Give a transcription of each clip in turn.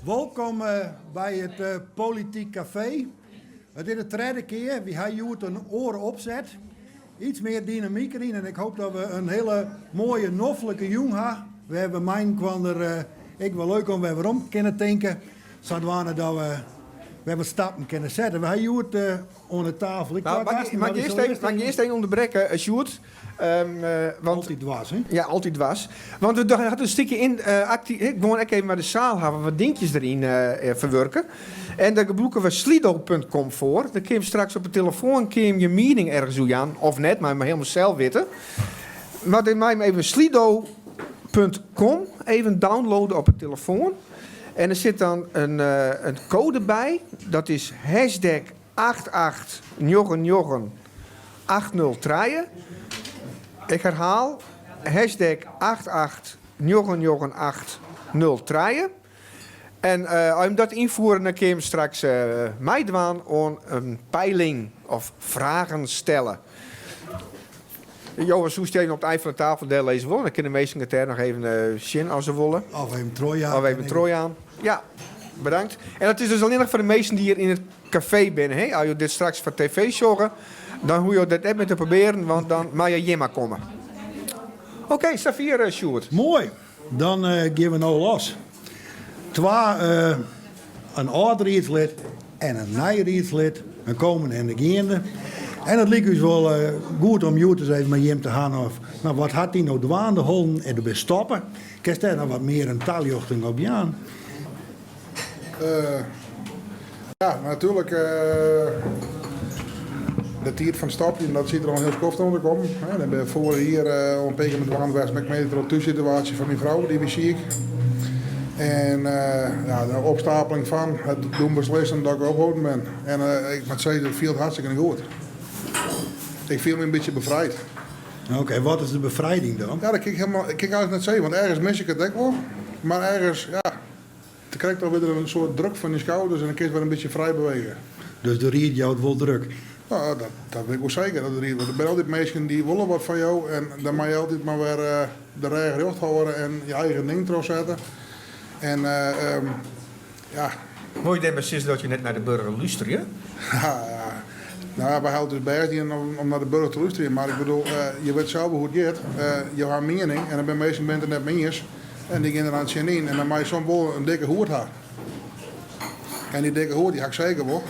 Wolkom by it Polityk Kafee. It is de tredde kear. Wy ha hjoed in oare opset. Iets mear dynamyk deryn en ik hoop dat we in hiele moaie noflike jûn ha. Wêr we mei-inoar ek wol leuk oan wer werom kinne tinke. Sadwaande dat we wer wat stappen kinne sette. We ha hjoed oan de tafel ek twa gasten. Mag ik earst even ûnderbrekke, Sjoerd? Want, altyd dwers, hè? Ja, altyd dwers. Want we hadden in stikje yn, gewoan ek even mei de saal hawwe wat dinkjes deryn ferwurke. En dêr gebrûke we slido.com foar. Dan kin je straks op de telefoan kin je miening ergens oer jaan, of net, mar helemaal sels witte. Mar dit mei even slido.com even downloaden op de telefoan. En der sit dan in koade by, dat is hashtag 8899 803. Ik herhaal, hashtag 8899 803. En as je dat ynfiere, dan kin je straks meidwaan oan in peiling of fragen stelle. Johan, soest even op it ein fan de tafel dêr lizze wolle? Dan kinne de minsken it dêr noch even sjen as se wolle. Of even trochjaan. Of even trochjaan. Ja, bedankt. En dat is dus allinnich foar de minsken dy't hjir yn it kafee binne. Hè? As jo dit straks foar TV sjogge, dan hoege jo dat net mear te probearjen, want dan meie je hjir mar komme. Oké, safier Sjoerd. Moai. Dan gean we no los. Twa, in âld riedslid en in nij riedslid, in komende en in geande. En it like ús wol goed om hjoed ris even mei jim te hawwen of, no, wat hat dy no dwaande holden en do bist stoppe? Kinst dêr noch wat mear in taljochting op jaan? Ja, natuerlik. De tiid fan stopjen, dat siet der al in hiel skoft oan te kommen. Dan bin foarich jier al in pear kear mei dwaande west mei de thússituaasje fan myn frou, dy wie siik. En ja, de opstapeling fan it doen beslissen dat ik opholden bin. En ik moat sizze, it fielt hartstikke goed. Ik fiel my in bytsje befrijd. Oké, wat is de befrijding dan? Ja, dat kin ik helemaal, kin ik eigentlik net sizze, want ergens mis ik it ek wol. Mar ergens, ja, Dan krijg toch wer in soart druk fan dyn skouders en dan kinst wer in bytsje frij bewege. Dus de ried jout wol druk? No, dat, dat wit ik wol seker. Dat de ried, want der binne altyd minsken dy't wolle wat fan jo en dan moat je altyd mar wer de rêch rjocht hâlde en je eigen ding trochsette. En ja. Wol je dêrmei sizze dat je net nei de burger lústerje? Ja, ja. No ja, wy hawwe it ús bêst dien om nei de burger te lústerjen, mar ik bedoel, je witte sels wol hoe't it giet. Jo ha in miening en der binne minsken binne it der net mei iens. En dy gean der dan tsjinyn en dan mei je soms wol in dikke hûd ha. En dy dikke hûd dy ha ik seker wol.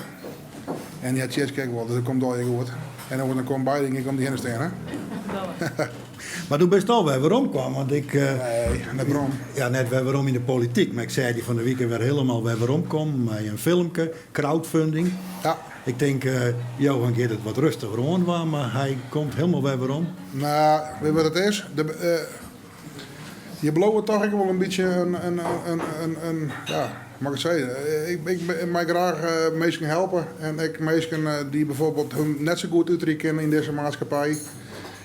En dy hat Tjitske ek wol, dus dat komt allegear goed. En dan komt beide ik om dy hinne stean, hè. Mar do bist al wer werom kwam, want ik... Nee, net werom. Ja, net wer werom yn de polityk, mar ik seach dy fan de wike wer hielendal wer weromkommen mei in filmke, crowdfunding. Ja. Ik tink, Johan giet it wat rêstiger oan dwaan, mar hy komt hielendal wer werom. No, wit wat it is? Je bliuwe toch ek wol in bytsje in, ja, hoe moat ik it sizze? Ik mei graach minsken helpe en ek minsken dy't bijvoorbeeld hun net sa goed uterje kinne yn dizze maatskippij.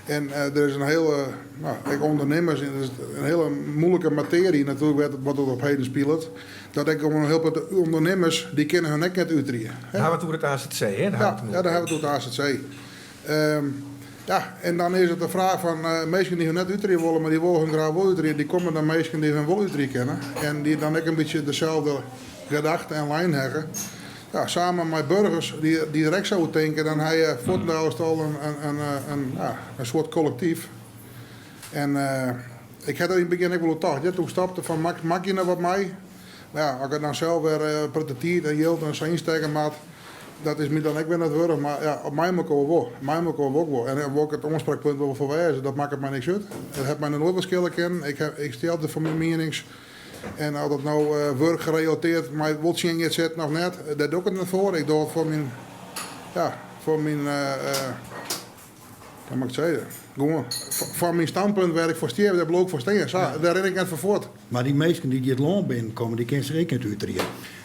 En der is in hiele, no, ek ûndernimmers, it is in hiele moeilike matearje natuerlik wat der op heden spilet. Dat ek gewoan in hiel protte ûndernimmers, dy kinne hun ek net uterje. Dan hawwe we it oer it azc, hè? Ja, ja, dan hawwe we it oer it azc. Ja, en dan is it de fraach fan minsken dy't hun net uterje wolle, mar dy wolle hun graach wol uterje, dy komme dan minsken dy't hun wol uterje kinne en dy't dan ek in bytsje deselde gedachte en lijn hawwe. Ja, samen mei burgers dy't der ek sa oer tinke, dan ha je fuortendaliks al in soart kollektyf. En ik ha der yn it begjin ek wol oer tocht, toen ik stopte, fan moat ik hjir no wat mei? Mar ja, as ik it dan sels wer in protte tiid en jild en sa ynstekke moat, Dat is my dan ek wer net wurdich, mar ja, op mei mekoar wol. Mei mekoar wol ik wol. En wol ik it oanspraakpunt wol foar wêze, dat makket my niks út. It hat my noch noait wat skille kinnen. Ik ha, ik stean altyd foar myn mienings. En oft dat no wurkgerelateerd my wol tsjin giet sitten of net, dêr doch ik it net foar. Ik doch it foar myn, ja, foar myn, hoe moat ik it sizze, gewoan foar myn standpunt wêr't ik foar stean, dêr bliuw ik foar stean. Sa, dêr rin ik net foar fuort. Mar dy minsken dy't hjir it lân binnen komme, dy kinne sich ek net uterje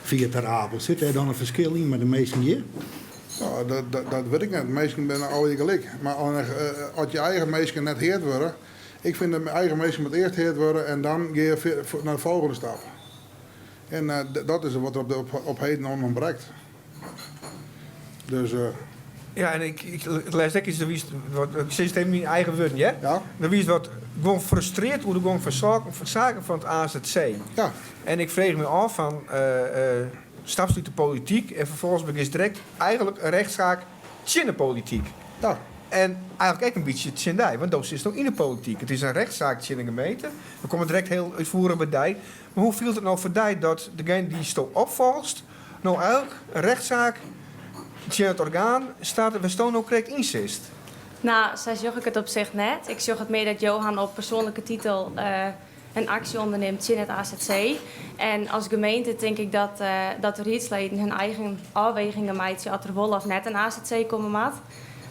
fia Ter Apel. Sit dêr dan in ferskil yn mei de minsken hjir? No, dat wit ik net. Minsken binne allegear gelyk. Mar allinnich as je eigen minsken net heard wurde, ik fyn dat eigen minsken moatte earst heard wurde en dan gean je nei de folgjende stap. En dat is wat der op heden oan ûntbrekt. Dus. Ja, en ik, ik lês ek iets, wat, ik sis it even yn myn eigen wurden, hear. Ja. Do wiest wat gewoan frustrearre oer de gong fan saken fan it AZC. Ja. En ik frege my ôf fan, stapst út de polityk en ferfolgens begjinst direkt eigenlik in rechtssaak tsjin de polityk. Ja. En eigenlik ek in bytsje tsjin dy, want do sitst no yn de polityk. It is in rechtssaak tsjin de gemeente. We komme direkt hiel útfoerich by dy. Mar hoe fielt it no foar dy dat degene dy'tsto opfolgest no eigenlik in rechtssaak tsjin it orgaan start wêr'tsto no krekt yn sitst? No, sa sjoch ik it op sich net. Ik sjoch it mear dat Johan op persoanlike titel in aksje ûndernimt tsjin it AZC. En as gemeente tink ik dat, dat de riedsleden hun eigen ôfwegingen meitsje oft der wol of net in AZC komme moat.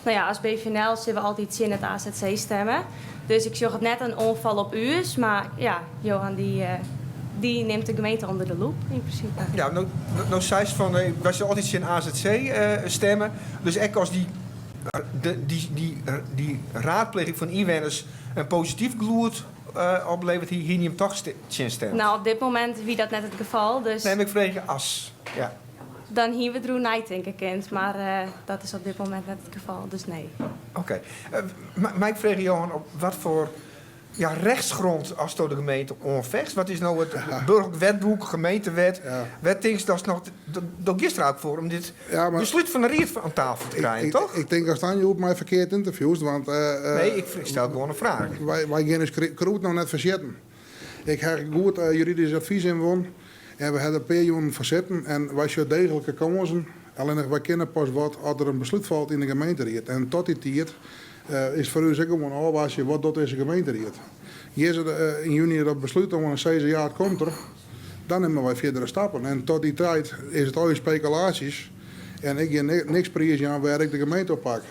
No ja, as BVNL sille we altyd tsjin it AZC stimme. Dus ik sjoch it net in oanfal op ús, mar ja, Johan dy, dy nimt de gemeente ûnder de loep yn prinsipe. Ja, no, no seist fan wy sille altyd tsjin AZC stimme. Dus ek as dy, dy, dy, dy raadpleging fan ynwenners in posityf gelûd opleveret, hiene jim toch tsjin stimd? No, op dit momint wie dat net it gefal, dus. Nee, mar ik freegje as, ja. Dan hiene we deroer neitinke kind, mar dat is op dit momint net it gefal, dus nee. Oké. Mei ik freegje, Johan, op watfoar ja, rechtsgrond asto de gemeente oanfechtst? Wat is no it burgerlik wetboek, gemeentewet? Wêr tinkst datst noch... Do giest der eigentlik foar om dit beslút fan de ried oan tafel te krijen, toch? Ik tink datst dan hjoed my ferkeard ynterviewst, want... Nee, ik stel gewoan in fraach. Wy gean ús krûd no net fersjitten. Ik ha goed juridysk advys ynwûn en we ha der in pear jûnen foar sitten en wy sjogge deeglike kânsen. Allinnich wy kinne pas wat as der in beslút falt yn de gemeenteried. En tot dy tiid is foar ús ek gewoan ôfwachtsje wat docht dizze gemeenteried. Gean se yn juny dat beslút oan en sizze ja it komt der, dan nimme wy fierdere stappen. En tot dy tiid is it allegear spekulaasjes en ik gean niks priisjaan wêr ik de gemeente op pak.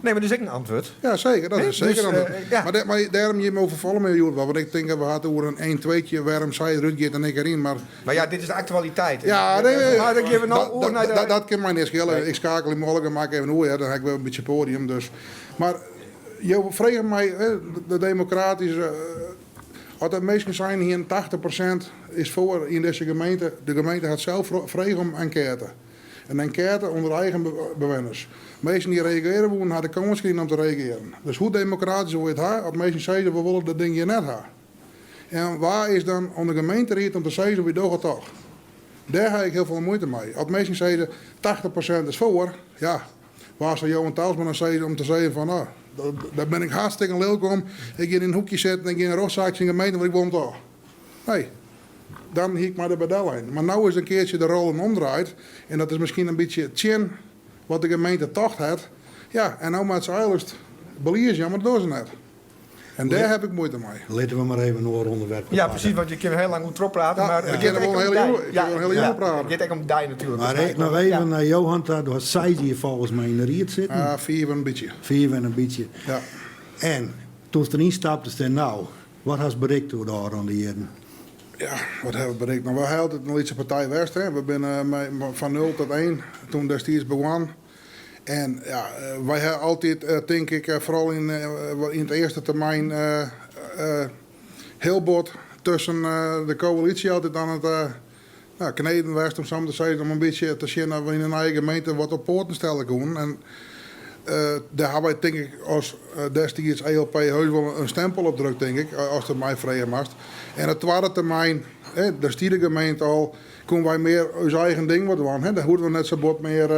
Nee, mar dat is ek in antwurd. Ja, seker. Dat is seker in antwurd. Dus, ja. Mar, mar dêrom jim overfalle my hjoed wat, want ik tink dat we ha it oer in een tweetje wêrom sy derút giet en ik deryn, mar... Mar ja, dit is de aktualiteit. Ja, nee, Maar dan gean we no oer nei de... Dat kin my net skele. Ik skakelje my allegear mak even oer, ja, dan ha ik wer in bytsje poadium, dus. Mar jo fregen my, de demokratyske... As der minsken sein hienen, 80% is foar yn dizze gemeente, de gemeente hat sels frege om enkête. In enkête ûnder eigen bewenners. Minsken dy't reagearje woenen ha de kâns krigen om te reagearjen. Dus hoe demokratysk wol je it ha as minsken sizze we wolle dat ding hjir net ha? En wa is dan oan de gemeenteried om te sizzen wy dogge it toch? Dêr ha ik hiel folle muoite mei. As minsken sizze 80% is foar, ja, wa sil Johan Talsma dan sizze om te sizzen fan no, dêr bin ik hartstikke lilk om, ik gean yn in hoekje sitten, ik gean in rjochtsaak tsjin de gemeente, want ik wol him toch. Nee. Dan hie ik my der by dellein. Mar no is in keartsje de rollen omdraaid en dat is miskien in bytsje tsjin wat de gemeente tocht hat. Ja, en no moat se eigenlik belies jaan, mar dat dogge se net. En dêr haw ik muoite mei. Litte we mar even in oar ûnderwerp Ja, presys, want je kinne hiel lang oer trochprate, mar it giet ek om dy. Ik kin wol in hiele jûn prate. It giet ek om dy natuerlik. Mar noch even nei Johan ta. Do hast seis jier folgens my yn de ried sitten. Ja, fiif en in bytsje. Fiif en in bytsje. Ja. En doe'tst deryn staptest en no, wat hast berikt oer de ôfrûne jierren? Ja, wat ha we berikt? No, wy ha altyd in lytse partij west. Hè. We binne fan nul tot één toen destiids begûn. En ja, wy ha altyd, tink ik, foaral yn it earste termyn hiel bot tusken de koälysje altyd oan it no, kneden west, om sa mar te sizzen, om in bytsje te sjen dat we yn de nije gemeente wat op poaten stelle koenen. En dêr ha wy, tink ik, as destiids ELP heus wol in stempel op drukt, tink ik, ast it my freegje moatst. En de twadde termyn, dêr stie de gemeente al, koenen wy mear ús eigen ding wat dwaan. Dêr hoegden we net sa bot mear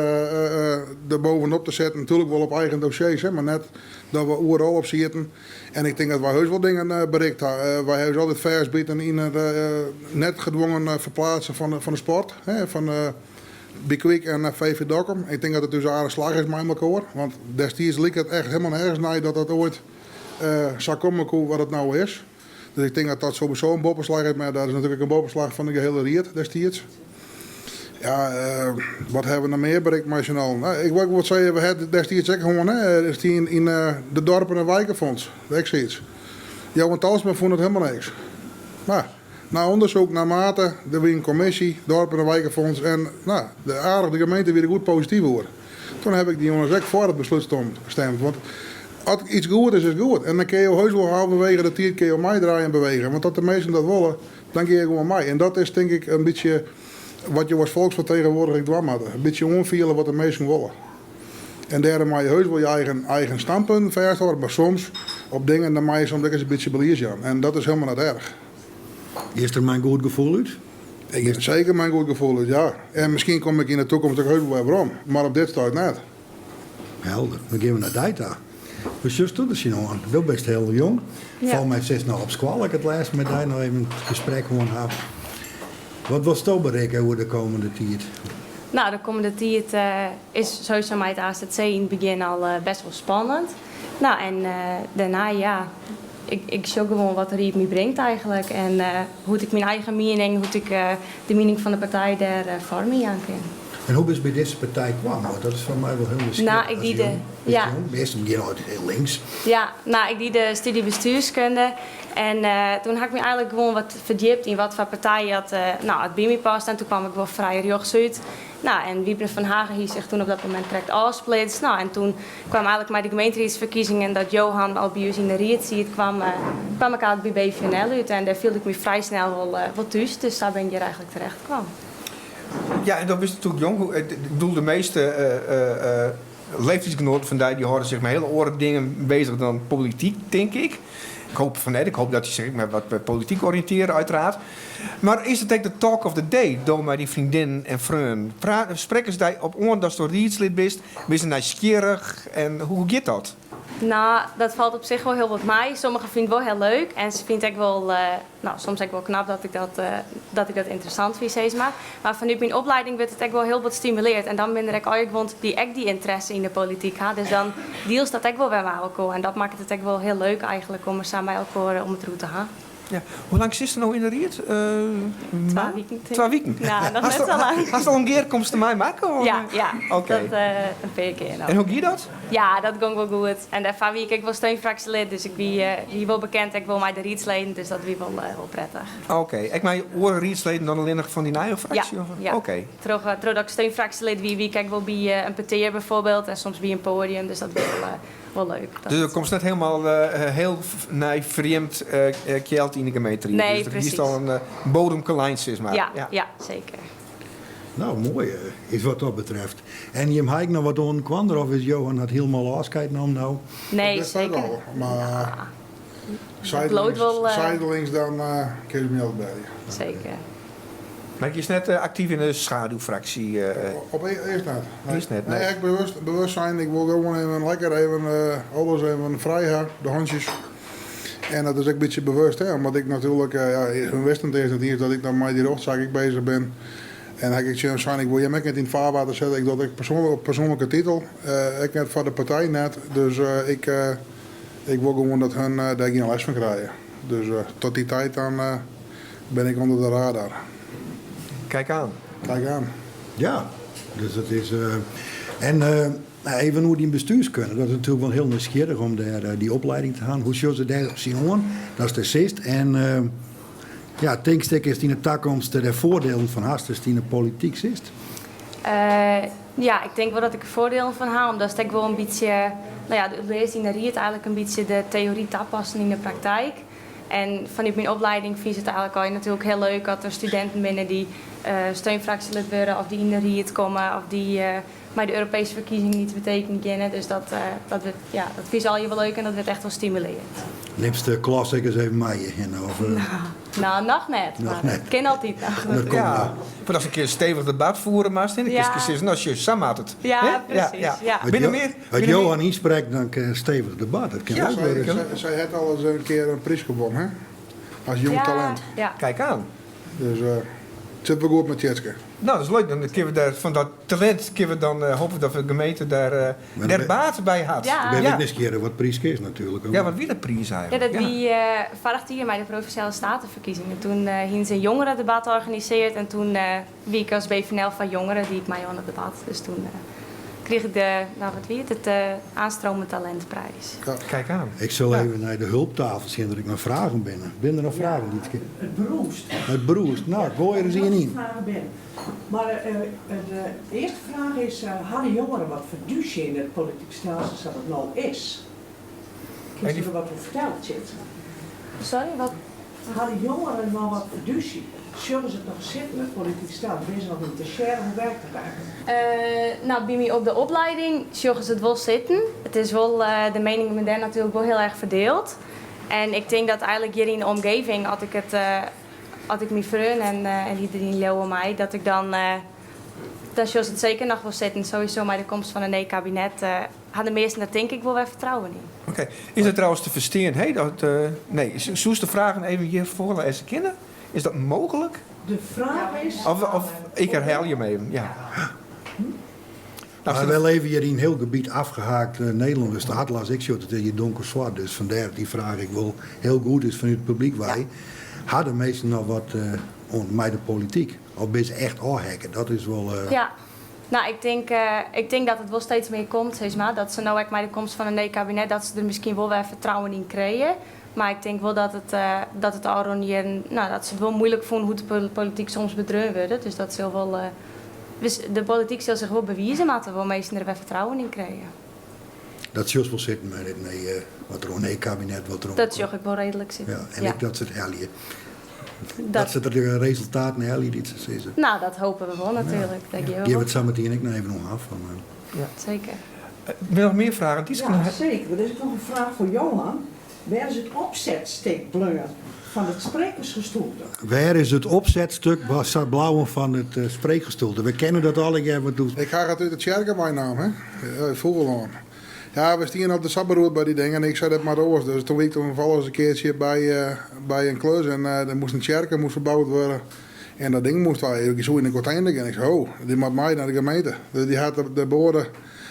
der bovenop te setten. Natuerlik wol op eigen dossiers, mar net dat we oeral op sieten. En ik tink dat wy heus wol dingen berikt ha. Wy ha ús altyd fêstbiten yn it net gedwongen ferplaatsen fan de sport, fan Be Quick en VV Dokkum. Ik tink dat it ús aardich slagge is mei mekoar, want destiids like it echt hielendal nergens nei dat dat oait sa komme koe wat it no is. Dus ik tink dat dat sowieso in boppeslach is, mar dat is natuerlik in boppeslach fan de gehele ried destiids. Ja, wat ha we noch mear berikt mei syn allen? Nou, ik wol ek wol sizze, we ha destiids ek hân, hè, der stie yn de Dorpen en Wijkenfonds, ek sayts. Johan Talsma fûn it helemaal niks. Mar, nei ûndersyk, nei mate, der wie in kommisje, Dorpen en Wijkenfonds, en nou, de aardich de gemeente wie der goed posityf oer. Toen haw ik dy jonges ek foar it beslút stemd, want as iets goed is, is goed. En dan kinne jo heus wol halverwege de tiid kinne jo meidraaie en bewege, want as de minsken dat wolle, dan gean je gewoan mei. En dat is tink ik in bytsje wat jo as folksfertegenwoordiger dwaan moatte. In bytsje oanfiele wat de minsken wolle. En dêrom meie je heus wol je eigen, eigen standpunten fêsthâlde, mar soms op dingen dan meie je soms ek ris in bytsje belies jaan. En dat is hielendal net erch. Giest der mei in goed gefoel út? Ik gean der seker mei in goed gefoel út, ja. En miskien kom ik yn de takomst ek heus wol wer werom, mar op dit stuit net. Helder. Dan gean we nei dy ta. Hoe sjochsto der tsjinoan? Do bist hiel jong. Ja. Folgens my sitst noch op skoalle, ik it lêst mei dy noch even it gesprek hân haw. Wat wolsto berikke oer de komende tiid? No, de kommende tiid is sowieso mei it AZC yn it begjin al best wol spannend. No, en dêrnei, ja, ik sjoch gewoan wat de ried my bringt eigentlik. En hoe't ik myn eigen miening, hoe't ik de miening fan de partij dêr foarm yn jaan kin. En hoe bist by dizze partij kwam? Want dat is foar my wol hiel nijsgjirrich. No, ik die de, ja. Measten begjinne altyd hiel links. Ja, no, ik die de studie bestuurskunde. En toen ha ik my eigentlik gewoan wat ferdjipt yn wat foar partij dat, no, it by my past. En toen kwam ik wol frij rjochts út. No, en Wybren van Haga hie sich toen op dat momint krekt ôfsplitst. No, en toen kwam eigentlik mei de gemeenteriedsferkiezingen dat Johan al by ús yn de ried siet, kwam, kwam ik eigentlik by BVNL út. En dêr fielde ik my frij snel wol, wol thús. Dus sa bin ik hjir eigentlik terecht kwam. Ja, en do bist natuerlik jong. Ik bedoel, de measte leeftiidsgenoaten fan dy, dy hâlde sich mei hiele oare dingen bezich dan polityk, tink ik. Ik hoop fan net, ik hoop dat dy sich ek mei wat polityk oriïntearje, uiteraard. Mar is it ek de talk of the day, do mei dyn freondinnen en freonen? Sprekke se dy op oan datsto riedslid bist? Binne se nijsgjirrich? En hoe giet dat? No, dat falt op sich wol hiel wat mei. Sommigen fine it wol hiel leuk en se fine it ek wol, no, soms ek wol knap dat ik dat, dat ik dat ynteressant fyn, sis mar. Mar fanút myn oplieding wurdt it ek wol hiel bot stimuleard en dan binne der ek allegear guont dy't ek dy ynteresse yn de polityk ha. Dus dan dielst dat ek wol wer mei elkoar en dat makket it ek wol hiel leuk eigentlik om sa mei elkoar om it rûn te ha. Ja. Hoe lang sitst der no yn de ried? Twa wiken. Twa wiken? Ja, noch net sa lang. Hast al in gearkomste meimakke? Ja, ja. Oké. Dat in pear kear noch. En hoe gie dat? Ja, dat gong wol goed. En dêrfoar wie ik ek wol steunfraksjelid, dus ik wie, wie wol bekend ek wol mei de riedsleden, dus dat wie wol, wol prettich. Oké. Ek mei oare riedsleden dan allinnich fan dyn eigen fraksje? Ja, ja. Oké. Troch, trochdat ik steunfraksjelid wie, wie ik ek wol by in petear bijvoorbeeld en soms by in poadium, dus dat wie wol, wol leuk. Dus do komst net hielendal hiel nij frjemd kjeld yn de gemeenteried? Nee, dus presys. Do hiest al in bodemke lein, sis mar. Ja, ja, seker. No, moai is wat dat betreft. En jim ha ek noch wat oan elkoar of is Johan hat hielendal ôfskeid nommen no? Nee, Dat seker. al, mar bliuwt wol, zijdelings dan kin se my altyd belje. Seker. Mar giest net aktyf yn de schaduwfraksje? Op earst net. Earst net, nee. nee. Ek bewust, bewust sein, ik wol gewoan even lekker even alles even frij ha, de hantsjes. En dat is ek in bytsje bewust, hè, omdat ik natuerlik, ja, hun wisten it earst net iens dat ik dan mei dy rjochtsaak ek bezich bin. En ha ik ek tsjin him sein, ik wol jim ek net yn it faarwater sette, ik doch it ek persoanlik op persoanlike titel, ek net foar de partij net. Dus ik, ik wol gewoan dat hun dêr gjin lêst fan krije. Dus tot dy tiid dan bin ik ûnder de radar. Kijk aan. Kijk aan. Ja, dus dat is. En even oer dyn bestuurskunde. Dat is natuerlik wol hiel nijsgjirrich om dêr dy oplieding te hawwen. Hoe sjogge se dêr tsjinoan datst dêr sitst? En ja, tinkst ek datst yn de takomst der foardielen fan hast ast yn de polityk sitst? Ja, ik tink wol dat ik der foardielen fan ha, omdat ik wol in bytsje, no ja, do learst yn de ried eigentlik in bytsje de teory tapassen yn de praktyk. En fanút myn oplieding fyn se it eigentlik al natuerlik hiel leuk as der studinten binne dy't steunfraksjelid wurde of dy't yn de ried komme of dy't mei de Europeeske ferkiezingen yts betekenje kinne. Dus dat, dat wurdt, ja, dat fine se allegear wol leuk en dat wurdt echt wol stimulearre. Nimst de klas ek ris even mei je hinne? Of, No, noch net. Noch Mar net. it kin altyd noch. Dat komt Ja, noch. foar ast in kear in stevich debat fiere moatst, hè, dan Ja. kinst sizze, no sjoch, sa moat it. Ja, Hè? presys, ja. As Binne mear, As binne Johan mear- ynsprekt, dan kin in stevich debat. Dat kin Ja, leuk wurde. Sy, sy hat al ris in kear in pryske wûn, hè? As jong Ja, talint. ja. Kijk aan. Dus it sit wol goed mei Tjitske. No, dat is leuk. Dan kinne we dêr fan dat talint kinne we dan hoopje dat de gemeente dêr, Maar dêr dan baat by hat. Ja. Ik bin Ja. ek nijsgjirrich wat pryske is natuerlik. Ja, wat wie dat priis Ja, eigentlik? dat wie foarich jier mei de Provinsjale Steateferkiezingen. Toen hiene se in jongerendebat organisearre en toen wie ik as BVNL foar jongeren die ik mei oan it debat. Dus toen krige ik de, no wat wie it, it aanstromend talentprijs. Ja. Kijk aan. Ik sil Ja. even nei de hulptafel sjen dat ik noch fragen binne. Binne der noch fragen, Dietske? It brûst. It brûst. No, goai der ris ien yn. Fragen binne. Mar de earste fraach is, ha de jongeren wat ferdúsje yn it polityk stelsel sa't it no is? En Kinst die- der wat oer fertelle, Tjitske? Sorry, wat? Ha de jongeren noch wat ferdúsje Sjogge se it noch sitten, it polityk stel? Binne se noch ynteressearre? Hoe werkt dat eigentlik? No, by my op de oplieding sjogge se it wol sitten. It is wol, de meningen binne dêr natuerlik wol hiel erch ferdield. En ik tink dat eigentlik hjir yn de omgeving, as ik it, as ik myn freon en en dy deryn leauwe mei, dat ik dan, dan sjogge se it seker noch wol sitten. Sowieso mei de komst fan in nij kabinet ha de measten der tink ik wol wer fertrouwen yn. Oké. Is dat trouwens te ferstean? Hé, dat, nee, soest de fragen even hjir foarlêze kinne? Is dat mooglik? De fraach is. Of, of ik herhelje him even, ja. Maar we leven hier in heel gebied afgehaakt Nederland, dus de atlas, ik zie het hier donker zwart, dus vandaar dat die vraag ik wel heel goed is vanuit het publiek. Wij hadden meestal nog wat met de politiek, of ben ze echt afhakken? Dat is wel. Ja. Nou, ik tink dat it wol steeds mear komt, sis mar. Dat se no ek mei de komst fan in nij kabinet, dat se der miskien wol wer fertrouwen yn krije. Mar ik tink wol dat it ôfrûne jierren, no, dat se it wol muoilik fûnen hoe't de polityk soms bedreaun wurdt. Dus dat sil wol, de polityk sil sich wol bewize moatte, wol minsken der wer fertrouwen yn krije. Dat sjochst wol sitten mei dit nije, wat der oan nij kabinet wat der Dat sjoch ik wol reedlik sitten. Ja, en ek dat se it helje. Dat se der de resultaten helje dy't se sizze. Nou, dat hoopje we wol natuerlik. Dêr gean we Gean we wol. it sametien ek noch even oer ha. Fan, Seker. Binne noch mear fragen? Tieske? Ja, seker. Der is ek noch in fraach foar Johan. Wêr is it opsetstik bleaun fan it sprekersgestoelte? Wêr is it opsetstik bleaun fan it spreekgestoelte? We kenne dat allegear, wat doe. Ik ha it út de tsjerke meinaam, hè? Uit Fûgellân. Ja, we stiene al sa beroerd by dy dingen en ik sei dat moat oars. Dus toen wie ik toevallig in keartsje by in klus en der moast in tsjerke moast ferboud wurde. En dat ding moast wei. Ik soe yn de kontener gean. Ik sei, ho, dy moat mei nei de gemeente. Dus dy hat de boade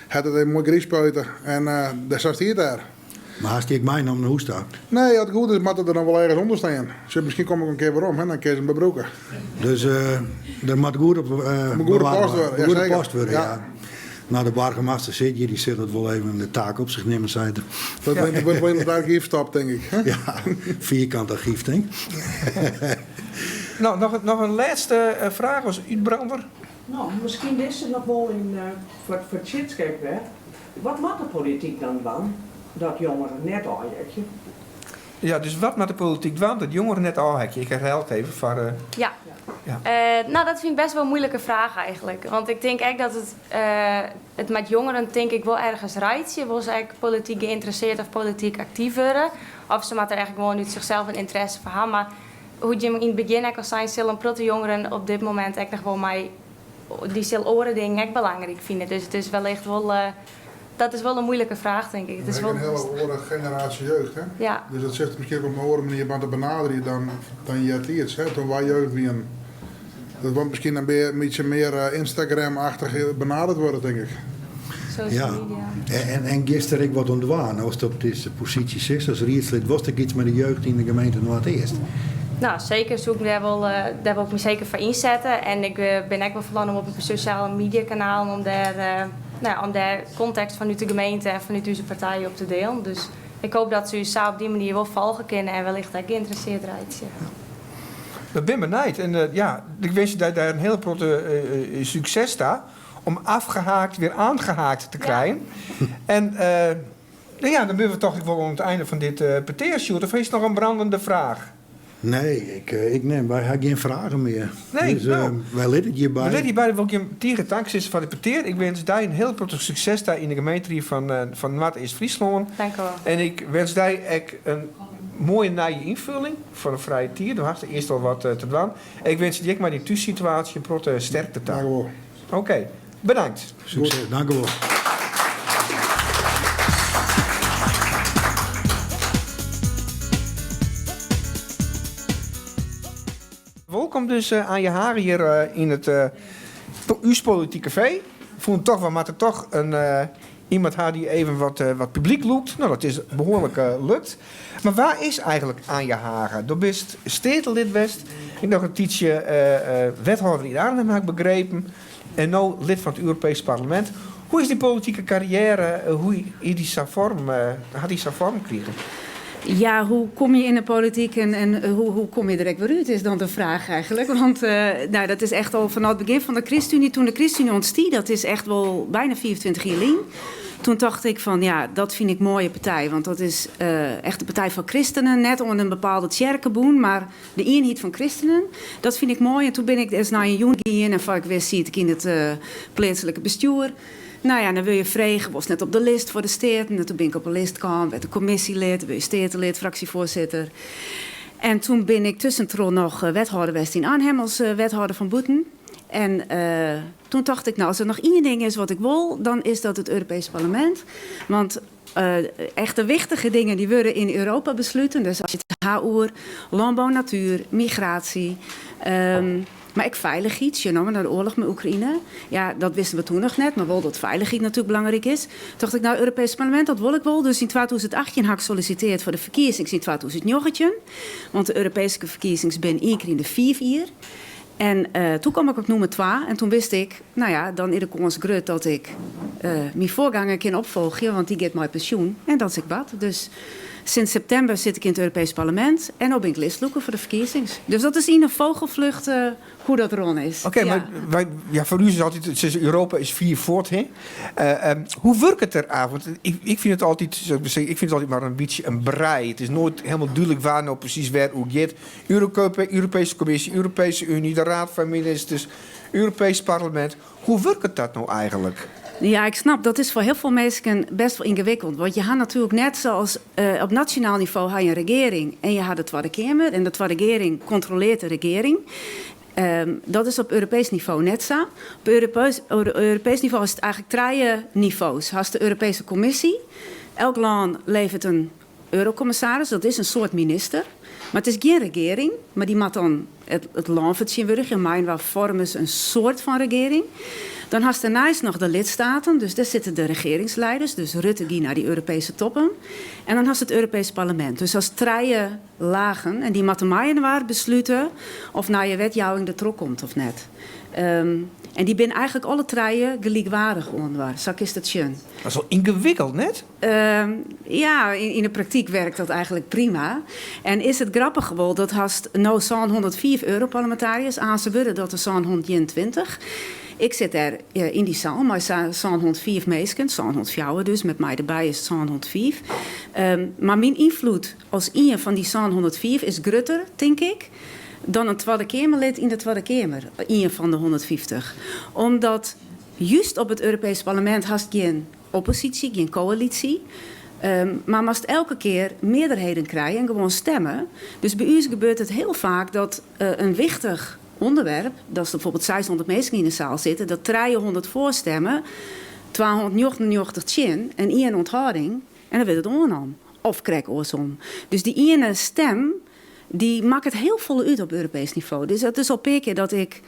hat it even moai griis spuite en dêr sa stiet dêr. Mar hast dy ek meinommen nei hûs ta? Nee, as it goed is moat it der noch wol ergens ûnder stean. Sjoch, miskien kom ik in kear werom, hè, dan kinne se him bebrûke. Dus der moat goed op Moet goed op past wurde, ja, goed op zeker. past wurde, ja. Ja. Nou, de boargemaster sit hjir, dy sil it wol even de taak op sich nimme, seit er. Dat wurdt wol yn it argyf stopt, tink ik. Ja, vierkant argyf, tink. No, noch in lêste fraach as útbrander. No, miskien dizze noch wol yn foar foar Tjitske ek wer. Wat moat de polityk dan dwaan dat jongeren net ôfheakje? Ja, dus wat moat de polityk dwaan dat jongeren net ôfheakje? Ik herhaal it even foar. Ja. Ja. No, dat fyn ik bêst wol in muoilike fraach eigentlik. Want ik tink ek dat it moat jongeren tink ik wol ergens reitsje. Wol se ek polityk geïnteresseerd of polityk aktyf wurde. Of se moatte der eigentlik gewoan út sichsels in ynteresse foar ha. Mar hoe't jim yn it begjin ek al seinen, sille in protte jongeren op dit momint ek noch wol mei dy sil oare dingen ek belangryk fine. Dus it is wellicht wol, dat is wol in muoilike fraach tink ik. It is Ek wol in hiele oare generaasje jeugd, hè? Ja. Dus dat sit miskien op in oare manier moatte benaderje dan eartiids, hè? Toen wy jeugd wienen. Dat moat miskien in bytsje mear Instagram-achtich benaderd wurde, tink ik. Social Ja. media. En giest der ek wat oan dwaan? Ast op dizze posysje sitst as riedslid, wolst ek iets mei de jeugd yn de gemeente Noardeast? No, seker soe ik dêr wol, dêr wol ik my seker foar ynsette. En ik bin ek wol fan plan om op de sosjale mediakanalen om dêr, no ja, om dêr kontekst fanút de gemeente en fanút ús partij op te dielen. Dus ik hoopje dat se ús sa op dy manier wol folgje kinne en wellicht ek geïnteresseerd reitsje. We binne benijd. En ja, ik winskje dy dêr in hiele protte sukses ta om afgehaakt weer aangehaakt te krijen. En no ja, dan binne we toch ek wol oan it ein fan dit petear, Sjoerd. Of is noch in brandende fraach? Nee, ik nee, wy ha gjin fragen mear. Nee, dus no. wy litte it hjirby. We litte hjirby. Wol ik jim tige tank sizze foar dit petear. Ik winskje dy in hiele protte sukses dêr yn de gemeenterie fan Noardeast-Fryslân. Dank u wol. En ik winskje dy ek in moaie nije ynfolling fan de frije tiid. Do hast earst al wat te dwaan. Ik winskje dy ek mei dyn thússituaasje in protte sterkte ta. Dank u wol. Oké, bedankt. Sukses, dank u wol. Wolkom dus Anja Hagen hjir yn it Us Polityk Kafee. Ik fûn toch, we moatte toch in, iemand ha dy't even wat publyk lûkt. No, dat is behoarlik lukt. Mar wa is eigentlik Anja Hagen? Do bist steatelid west, ek noch in tiidsje wethâlder yn Arnhim, ha ik begrepen. En no lid fan it Europeesk Parlemint. Hoe is dy politike karriêre, hoe is dy sa foarm, hat dy sa foarm krigen? Ja, hoe kom je in de politiek en hoe kom je er ek wer út, is dan de fraach eigentlik. Want nou, dat is echt al fanôf it begjin fan de ChristenUnie. Toen de ChristenUnie ûntstie, dat is echt wol byna 25 jier lyn. Toen tocht ik fan ja, dat fyn ik moaie partij, want dat is echt de partij foar kristenen, net oan in bepaalde tsjerke bûn, mar de ienheid fan kristenen. Dat fyn ik moai en toen bin ik ris nei in jûn gien en foar ik wist siet ik yn it pleatslike bestjoer. No ja, dan wurde je frege, wolst net op de list foar de steaten? En toen bin ik op 'e list kaam, werd ik kommisjelid, wurde je steatelid, fraksjefoarsitter. En toen bin ik tuskentroch noch wethâlder west yn Arnhem as wethâlder fan bûten. En toen tocht ik, no, as der noch ien ding is wat ik wol, dan is dat it Europeesk Parlemint. Want echt de wichtige dingen dy wurde yn Europa besluten. Dus as je it ha oer lânbou, natuer, migratie, mar ek feilichheid, sjoch no mar nei de oarloch mei Oekraïne. Ja, dat wisten we toen noch net, mar wol dat feilichheid natuerlik belangryk is. Tocht ik, no, Europeesk Parlemint, dat wol ik wol. Dus yn 2018 ha ik sollisitearre foar de ferkiezings yn 2019. Want de Europeeske ferkiezings binne ien kear yn de fiif jier. En toen kwam ik op nûmer twa en toen wist ik, no ja, dan is de kâns grut dat ik myn foarganger kin opfolgje, want dy giet mei pensjoen en dat is ek bard. Dus sinds septimber sit ik yn it Europeesk Parlemint en no bin ik listlûker foar de ferkiezings. Dus dat is yn in vogelvlucht hoe dat rûn is. Oké, mar wy, ja, foar ús is altyd, sizze Europa is fier fuort, hè? Hoe wurket der af? Want ik fyn it altyd, ik fyn it altyd mar in bytsje in brei. It is noait hielendal dúdlik wêr no presys wêr oer giet. Europeeske Kommisje, Europeeske Uny, de Raad fan Ministers, Europeesk Parlemint. Hoe wurket dat no eigenlik? Ja, ik snap, dat is foar hiel folle minsken best wol yngewikkeld. Want je ha natuerlik net sa as op nasjonaal nivo ha je in regearing en je ha de Twadde Keamer. En de Twadde Gearing kontrolearret de regearing. Dat is op Europeesk nivo net sa. Op Europeesk nivo is it eigenlik trije nivo's. Hast de Europeeske Kommisje. Elk lân leveret in Eurokommissaris, dat is in soart minister, mar it is gjin regearing, mar dy moat dan it lân fertsjinwurdigje, mei-inoar foarmje se in soart fan regearing. Dan hast dêrneist noch de lidstaten, dus dêr sitte de regearingsleiders, dus Rutte gie nei dy Europeeske toppen. En dan hast it Europeesk Parlemint, dus hast trije lagen en dy moatte mei-inoar beslute oft nije wetjouwing der troch komt of net. En dy binne eigentlik alle trije gelykwaardich oaninoar, sa kinst it sjen. Dat is wol yngewikkeld, net? Ja, yn de praktyk werkt dat eigenlik prima. En is it grappige wol dat hast no 705 Europarlemintariërs aanst wurde dat der 721. Ik sit dêr yn dy saal mei 705 minsken, 704 dus, met my derby is it 705. Mar myn ynfloed as ien fan dy 705 is grutter, tink ik, dan in Twadde Keamerlid yn de Twadde Keamer, ien fan de 150. Omdat just op it Europeesk Parlemint hast gjin opposysje, gjin koälysje. Mar moatst elke kear mearderheden krije en gewoan stemme. Dus by ús gebeurt it hiel faak dat in wichtich ûnderwerp, dat der bijvoorbeeld 600 minsken yn de saal sitte, dat 300 foar stemme, 299 tsjin en ien ûnthâlding en dan wurdt it oannommen. Of krekt oarsom. Dus dy iene stem dy makket hiel folle út op Europeesk nivo. Dus dat is al in pear kear dat ik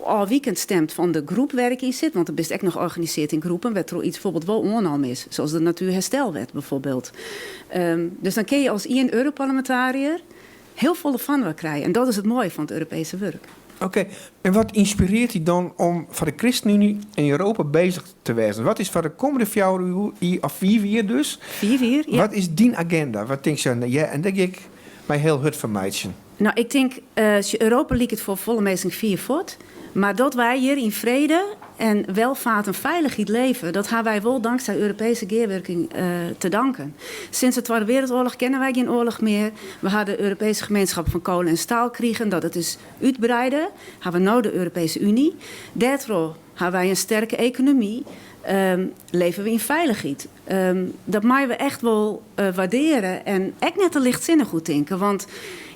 ôfwikend stemt fan de groep wêr ik yn sit, want dan bist ek noch organisearre yn groepen wêrtroch iets bijvoorbeeld wol oannommen is, zoals de Natuurherstelwet bijvoorbeeld. Dus dan kin je as ien Europarlemintariër hiel folle fan krije en dat is it moaie fan it Europeeske wurk. Oké, en wat ynspirearret dy dan om foar de ChristenUnie in Europa beuzich te wêzen? Wat is foar de kommende 4 jier, of 5 jier dus? 5 jier, ja. Wat is dyn aginda? Wat tinkst, ja, en dêr gean ik my hiel hurd foar meitsjen? No, ik tink, Europa liket foar folle minsken fier fuort. Mar dat wy hjir yn frede en welvaart en feilichheid leve, dat ha wy wol tanksij Europeeske gearwurking te danken. Sinds de Twadde Wereldoarloch kenne wy gjin oarloch mear. We ha de Europeeske Gemeenschap fan Kolen en Staal krigen, dat it is útbreide. Ha we no de Europeeske Uny. Dêrtroch ha wy in sterke ekonomy, leve we yn feilichheid. Dat meie we echt wol waardearje en ek net te lichtsinnich oer tinke. Want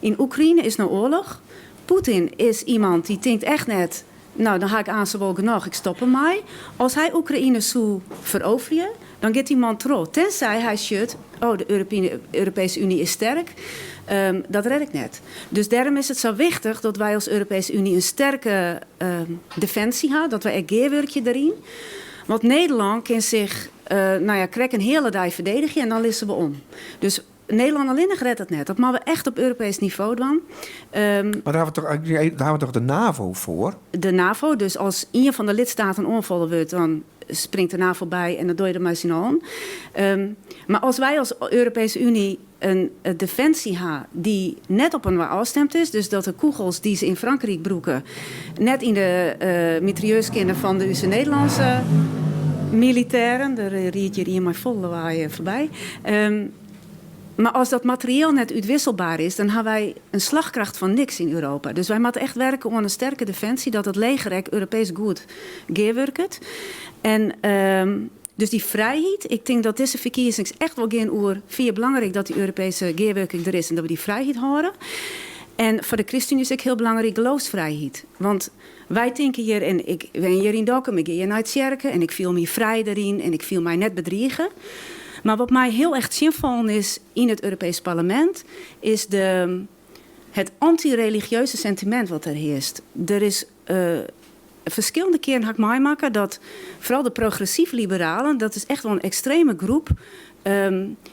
yn Oekraïne is no oarloch. Poetin is iemand dy't tinkt echt net, no dan ha ik aanst wol genôch, ik stop dermei. As hy Oekraïne soe feroverje, dan giet dy man troch. Tenzij hy sjocht, oh de Europeeske Uny is sterk, dat red ik net. Dus dêrom is it sa wichtich dat wy as Europeeske Uny in sterke definsje ha, dat wy ek gearwurkje dêryn. Want Nederlân kin sich, no ja, krekt in heale dei ferdedigje en dan lizze we om. Dus Nederlân allinnich rêdt it net. Dat moatte we echt op Europeesk nivo dwaan. Mar dêr ha we toch, dêr ha we toch de NAVO foar? De NAVO, dus as ien fan de lidstaten oanfallen wurdt, dan springt de NAVO by en dan dogge je der mei syn allen. Mar as wy as Europeeske Uny in definsje ha dy't net op inoar ôfstimd is, dus dat de kûgels dy't se yn Frankryk brûke net yn de mitrailleurs kinne fan de ús Nederlânske. Militêren, der riidt hjir ien mei folle lawaai foarby. Mar as dat materieel net útwisselber is, dan hawwe wy in slachkracht fan niks yn Europa. Dus wy moatte echt werke oan in sterke definsje, dat it leger ek Europeesk goed gearwurket. En dus dy frijheid, ik tink dat dizze ferkiezings echt wol gean oer fier belangryk dat dy Europeeske gearwurking der is en dat we dy frijheid hâlde. En foar de ChristenUnie is ek hiel belangryk geloofsfrijheid. Want wy tinke hjir, en ik wen hjir yn Dokkum, ik gean hjir nei tsjerke en ik fiel my frij deryn en ik fiel my net bedrige. Mar wat my hiel erch tsjinfallen is yn it Europeesk Parlemint, is de, het anty-religieuze sentimint wat der hearst. Der is ferskillende kearen ha ik meimakke dat foaral de progressyf-liberalen, dat is echt wol in ekstreme groep,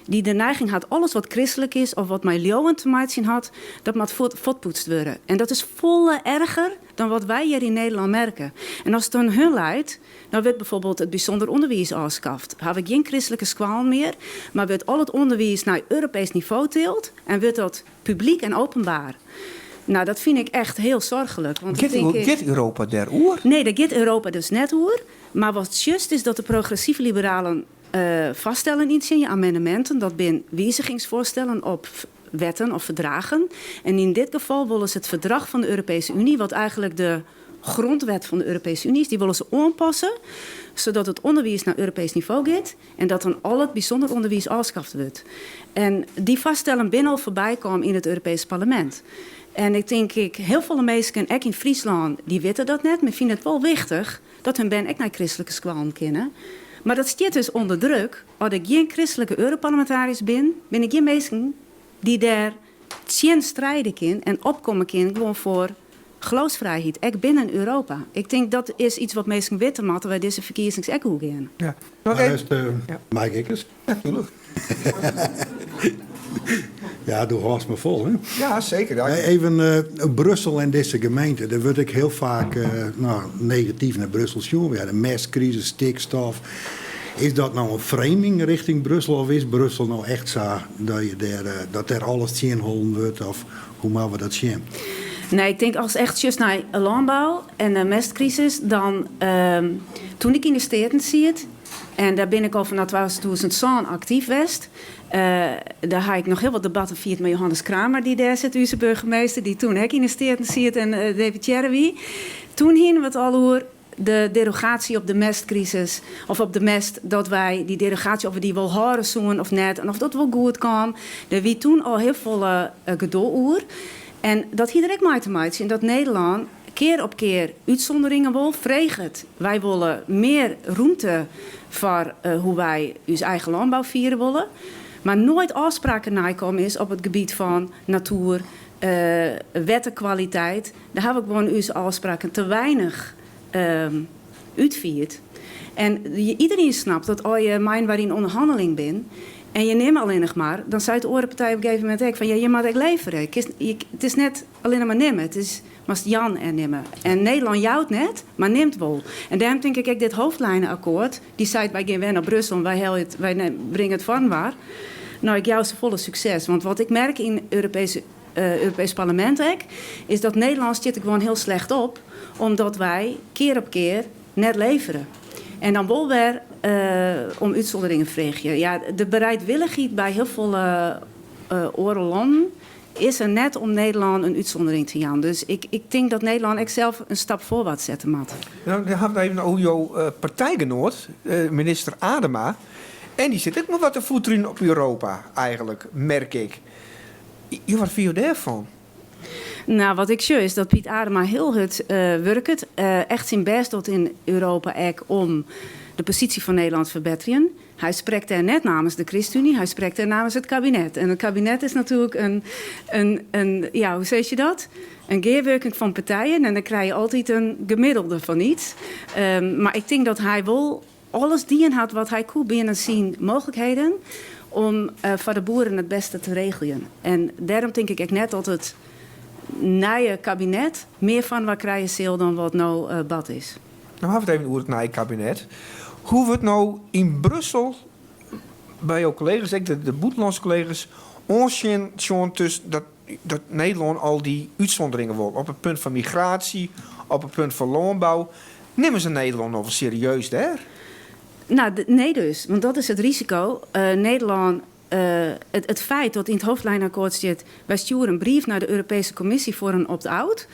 dy't de neiging hat alles wat kristlik is of wat mei leauwen te meitsjen hat, dat moat fuortpoetst wurde. En dat is folle erger dan wat wy hjir yn Nederlân merke. En as it oan hun leit, dan wurdt byfoarbyld it bysûnder ûnderwiis ôfskaft. Hawwe we gjin kristlike skoallen mear, mar wurdt al it ûnderwiis nei Europeesk nivo tild en wurdt dat publyk en openbaar. Nou, dat fyn ik echt hiel soarchlik. Want Giet Europa dêr oer? Nee, dêr giet Europa dus net oer. Mar wat sjochst is dat de progressyf-liberalen foarstellen yntsjinje, amendeminten, dat binne wizigingsfoarstellen op wetten of ferdraggen. En yn dit gefal wolle se it ferdrach fan de Europeeske Uny, wat eigenlik de grondwet fan de Europeeske Uny is, dy wolle se oanpasse, sadat it ûnderwiis nei Europeesk nivo giet en dat dan al it bysûnder ûnderwiis ôfskaft wurdt. En dy foarstellen binne al foarby kaam yn it Europeesk Parlemint. En ik tink ek, hiel folle minsken, ek yn Fryslân, dy witte dat net, mar fine it wol wichtich dat hun bern ek nei kristlike skoallen kinne. Mar dat stiet dus ûnder druk. As der gjin kristlike Europarlemintariërs bin, binne der gjin minsken dy't dêr tsjin stride kin en opkomme kin gewoan foar geloofsfrijheid, ek binnen Europa. Ik tink dat is yts wat minsken witte moatte by dizze ferkiezings ek oer gean. Ja. Mar is de Mike Ikkers? Natuerlik. Ja, do hâldst me fol, hè? Ja, seker. Ja. Even Brussel en dizze gemeente. Der wurdt ek hiel faak no, negatyf nei Brussel sjoen. We ha de mestkrisis, stikstof. Is dat no in framing rjochting Brussel of is Brussel no echt sa dat, je dêr, dat dêr alles tsjinholden wurdt? Of hoe moatte we dat sjen? Nee, ik tink as echt sjochst nei lânbou en de mestkrisis, dan toen ik yn de Steaten siet, en dêr bin ik al fanôf 2007 aktyf west, dêr ha ik noch hiel wat debatten fierd mei Johannes Kramer, dy't dêr sit, ús boargemaster, dy't toen ek yn de Steaten siet en deputearre wie. Toen hiene we it al oer de derogaasje op de mestkrisis, of op de mest, dat wy dy derogaasje, of we dy wol hâlde soene of net, en of dat wol goed kaam. Dêr wie toen al hiel folle gedoch oer. En dat hie der ek mei te meitsjen dat Nederlân kear op kear útsûnderingen wol freget. Wy wolle mear rûmte foar hoe't wy ús eigen lânbou fiere wolle, mar noait ôfspraken neikommen is op it gebiet fan natoer, wetterkwaliteit. Dêr hawwe we gewoan ús ôfspraken te weinich útfierd. En iderien snapt dat as je mei-inoar yn ûnderhanneling binne en je nimme allinnich mar, dan seit de oare partij op in gegeven momint ek fan ja, je moatte ek leverje. It is net allinnich mar nimme, it is moatst jaan en nimme. En Nederlân jout net, mar nimt wol. En dêrom tink ik ek dit hoofdlijnenakkoord, dy seit wy gean wer nei Brussel en wy helje it, wy bringe it foarinoar. No, ik jou se folle sukses, want wat ik merk yn Europeeske Europeesk Parlemint ek, is dat Nederlân stiet der gewoan hiel slecht op, omdat wy kear op kear net levere. En dan wol wer om útsûnderingen freegje. Ja, de bereidwillichheid by hiel folle oare lannen is der net om Nederlân in útsûndering te jaan. Dus ik tink dat Nederlân ek sels in stap foarwaarts sette moat. Dan hawwe we even oer jo partijgenoat, minister Adema. En dy sit ek mar wat te foeterjen op Europa, eigenlik, merk ik. Ja, wat fine jo dêrfan? Nou, wat ik sjoch is dat Piet Adema hiel hurd wurket. Echt syn bêst docht yn Europa ek om de posysje fan Nederlân te ferbetterjen. Hy sprekt dêr net namens de ChristenUnie, hy sprekt dêr namens it kabinet. En it kabinet is natuerlik in, ja, hoe sis je dat? In gearwurking fan partijen en dan krije je altyd in gemiddelde fan yts. Mar ik tink dat hy wol alles dien hat wat hy koe binnen syn mooglikheden om foar de boeren it bêste te regeljen. En dêrom tink ik ek net dat it nije kabinet mear foarinoar krije sil dan wat no bard is. No hawwe we it even oer it nije kabinet. Hoe wurdt no yn Brussel by jo kollega's, ek de bûtenlânske kollega's, oansjen sjoen tusken dat, dat Nederlân al dy útsûnderingen wol op it punt fan migraasje, op it punt fan lânbou? Nimme se Nederlân noch wol serieus dêr? Nou, nee dus, want dat is it risiko. Nederlân, it feit dat yn it hoofdlijnenakkoord stiet, wy stjoere in brief nei de Europeeske Kommisje foar in opt-out,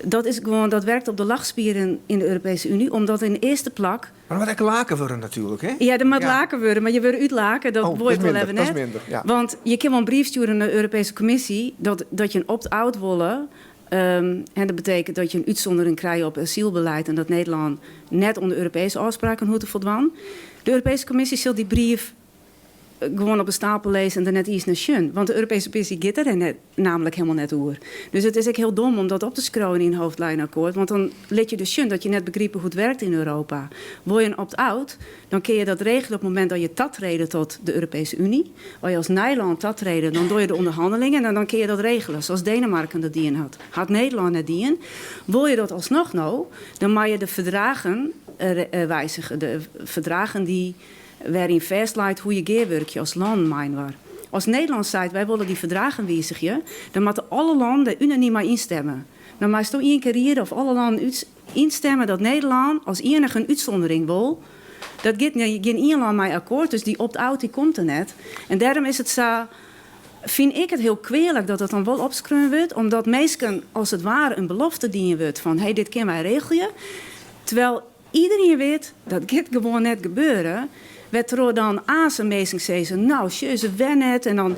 dat is gewoan, dat werkt op de lachspieren yn de Europese Unie, omdat yn de earste plak. Mar der moat ek lake wurde natuerlik, hè? Ja, der moat lake wurde, mar je wurde útlake, dat Oh, wol dat ik is wol minder, even dat is net. minder, ja. Want je kinne wol in brief stjoere nei de Europeeske Kommisje dat je in opt-out wolle. En dat betekent dat je in útsûndering krije op asylbeleid en dat Nederlân net oan de Europeeske ôfspraken hoecht te foldwaan. De Europeeske Kommisje sil dy brief gewoan op 'e stapel lizze en der net iens nei sjen. Want de Europeeske Kommisje giet der net, namelijk hielendal net oer. Dus it is ek hiel dom om dat op te skriuwen yn in hoofdlijnenakkoord, want dan lit je dus sjen dat je net begripe hoe't it werkt yn Europa. Wol je in opt-out, dan kinne je dat regelje op it momint dat je tatrede tot de Europese Unie. As je as Nederlân tatrede, dan dogge je de ûnderhannelingen en dan kinne je dat regelje, sa't Denemarken dat dien hat. Hat Nederlân net dien. Wol je dat alsnoch no, dan moatte je de ferdraggen wizigje. De ferdraggen dy't wêryn fêstleit hoe't je gearwurkje as lannen mei-inoar. As Nederlân seit wy wolle dy ferdraggen wizigje, dan moatte alle lannen dêr unanym mei ynstimme. Dan moatsto ien kear riede oft alle lannen ynstimme dat Nederlân as iennige in útsûndering wol. Dat giet gjin ien lân mei akkoart, dus dy opt-out dy komt der net. En dêrom is it sa, fyn ik it hiel kwealik dat dat dan wol opskreaun wurdt, omdat minsken as it ware in belofte dien wurdt fan hé, dit kinne wy regelje. Terwijl iderien wit, dat giet gewoan net gebeuren. Wêrtroch dan aanst minsken sizze, nou, sjoch se wer net. En dan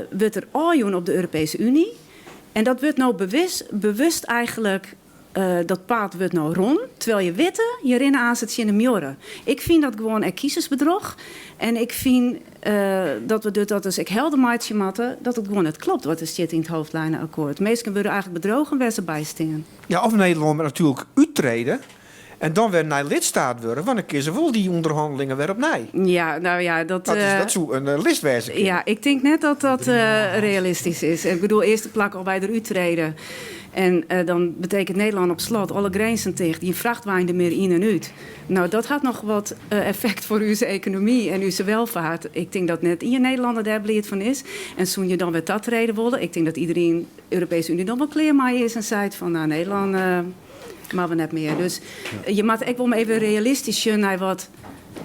wurdt der ôfjûn op de Europese Unie. En dat wurdt no bewust eigenlijk, dat paad wurdt no rûn. Terwijl je witte, je rinne aanst tsjin de muorre. Ik fyn dat gewoan ek kiezersbedroch. En ik fyn dat we dat dus ek helder meitsje moatte, dat it gewoan net kloppet wat der stiet yn it hoofdlijnenakkoord. Minsken wurde eigentlik bedrogen wêr't se by stean. Ja, of Nederlân moat natuerlik úttrede en dan wer nij lidstaat wurde, want dan kinne se wol dy ûnderhannelingen wer opnij. Ja, nou ja, dat, Dat soe in list wêze kinne. Ja, ik tink net dat dat realistysk is. Ik bedoel, earste plak al by der úttrede. En dan betekent Nederlân op slot, alle grinzen ticht, gjin frachtwein der mear yn en út. Nou, dat hat noch wat effekt foar ús ekonomy en ús welfeart. Ik tink dat net ien Nederlanner dêr bliid fan is. En soene je dan wer tatrede wolle, ik tink dat iderien Europese Unie dan wol klear mei is en seit fan, nou, Nederlân moatte we net mear. Dus je moatte ek wol even realistysk sjen nei wat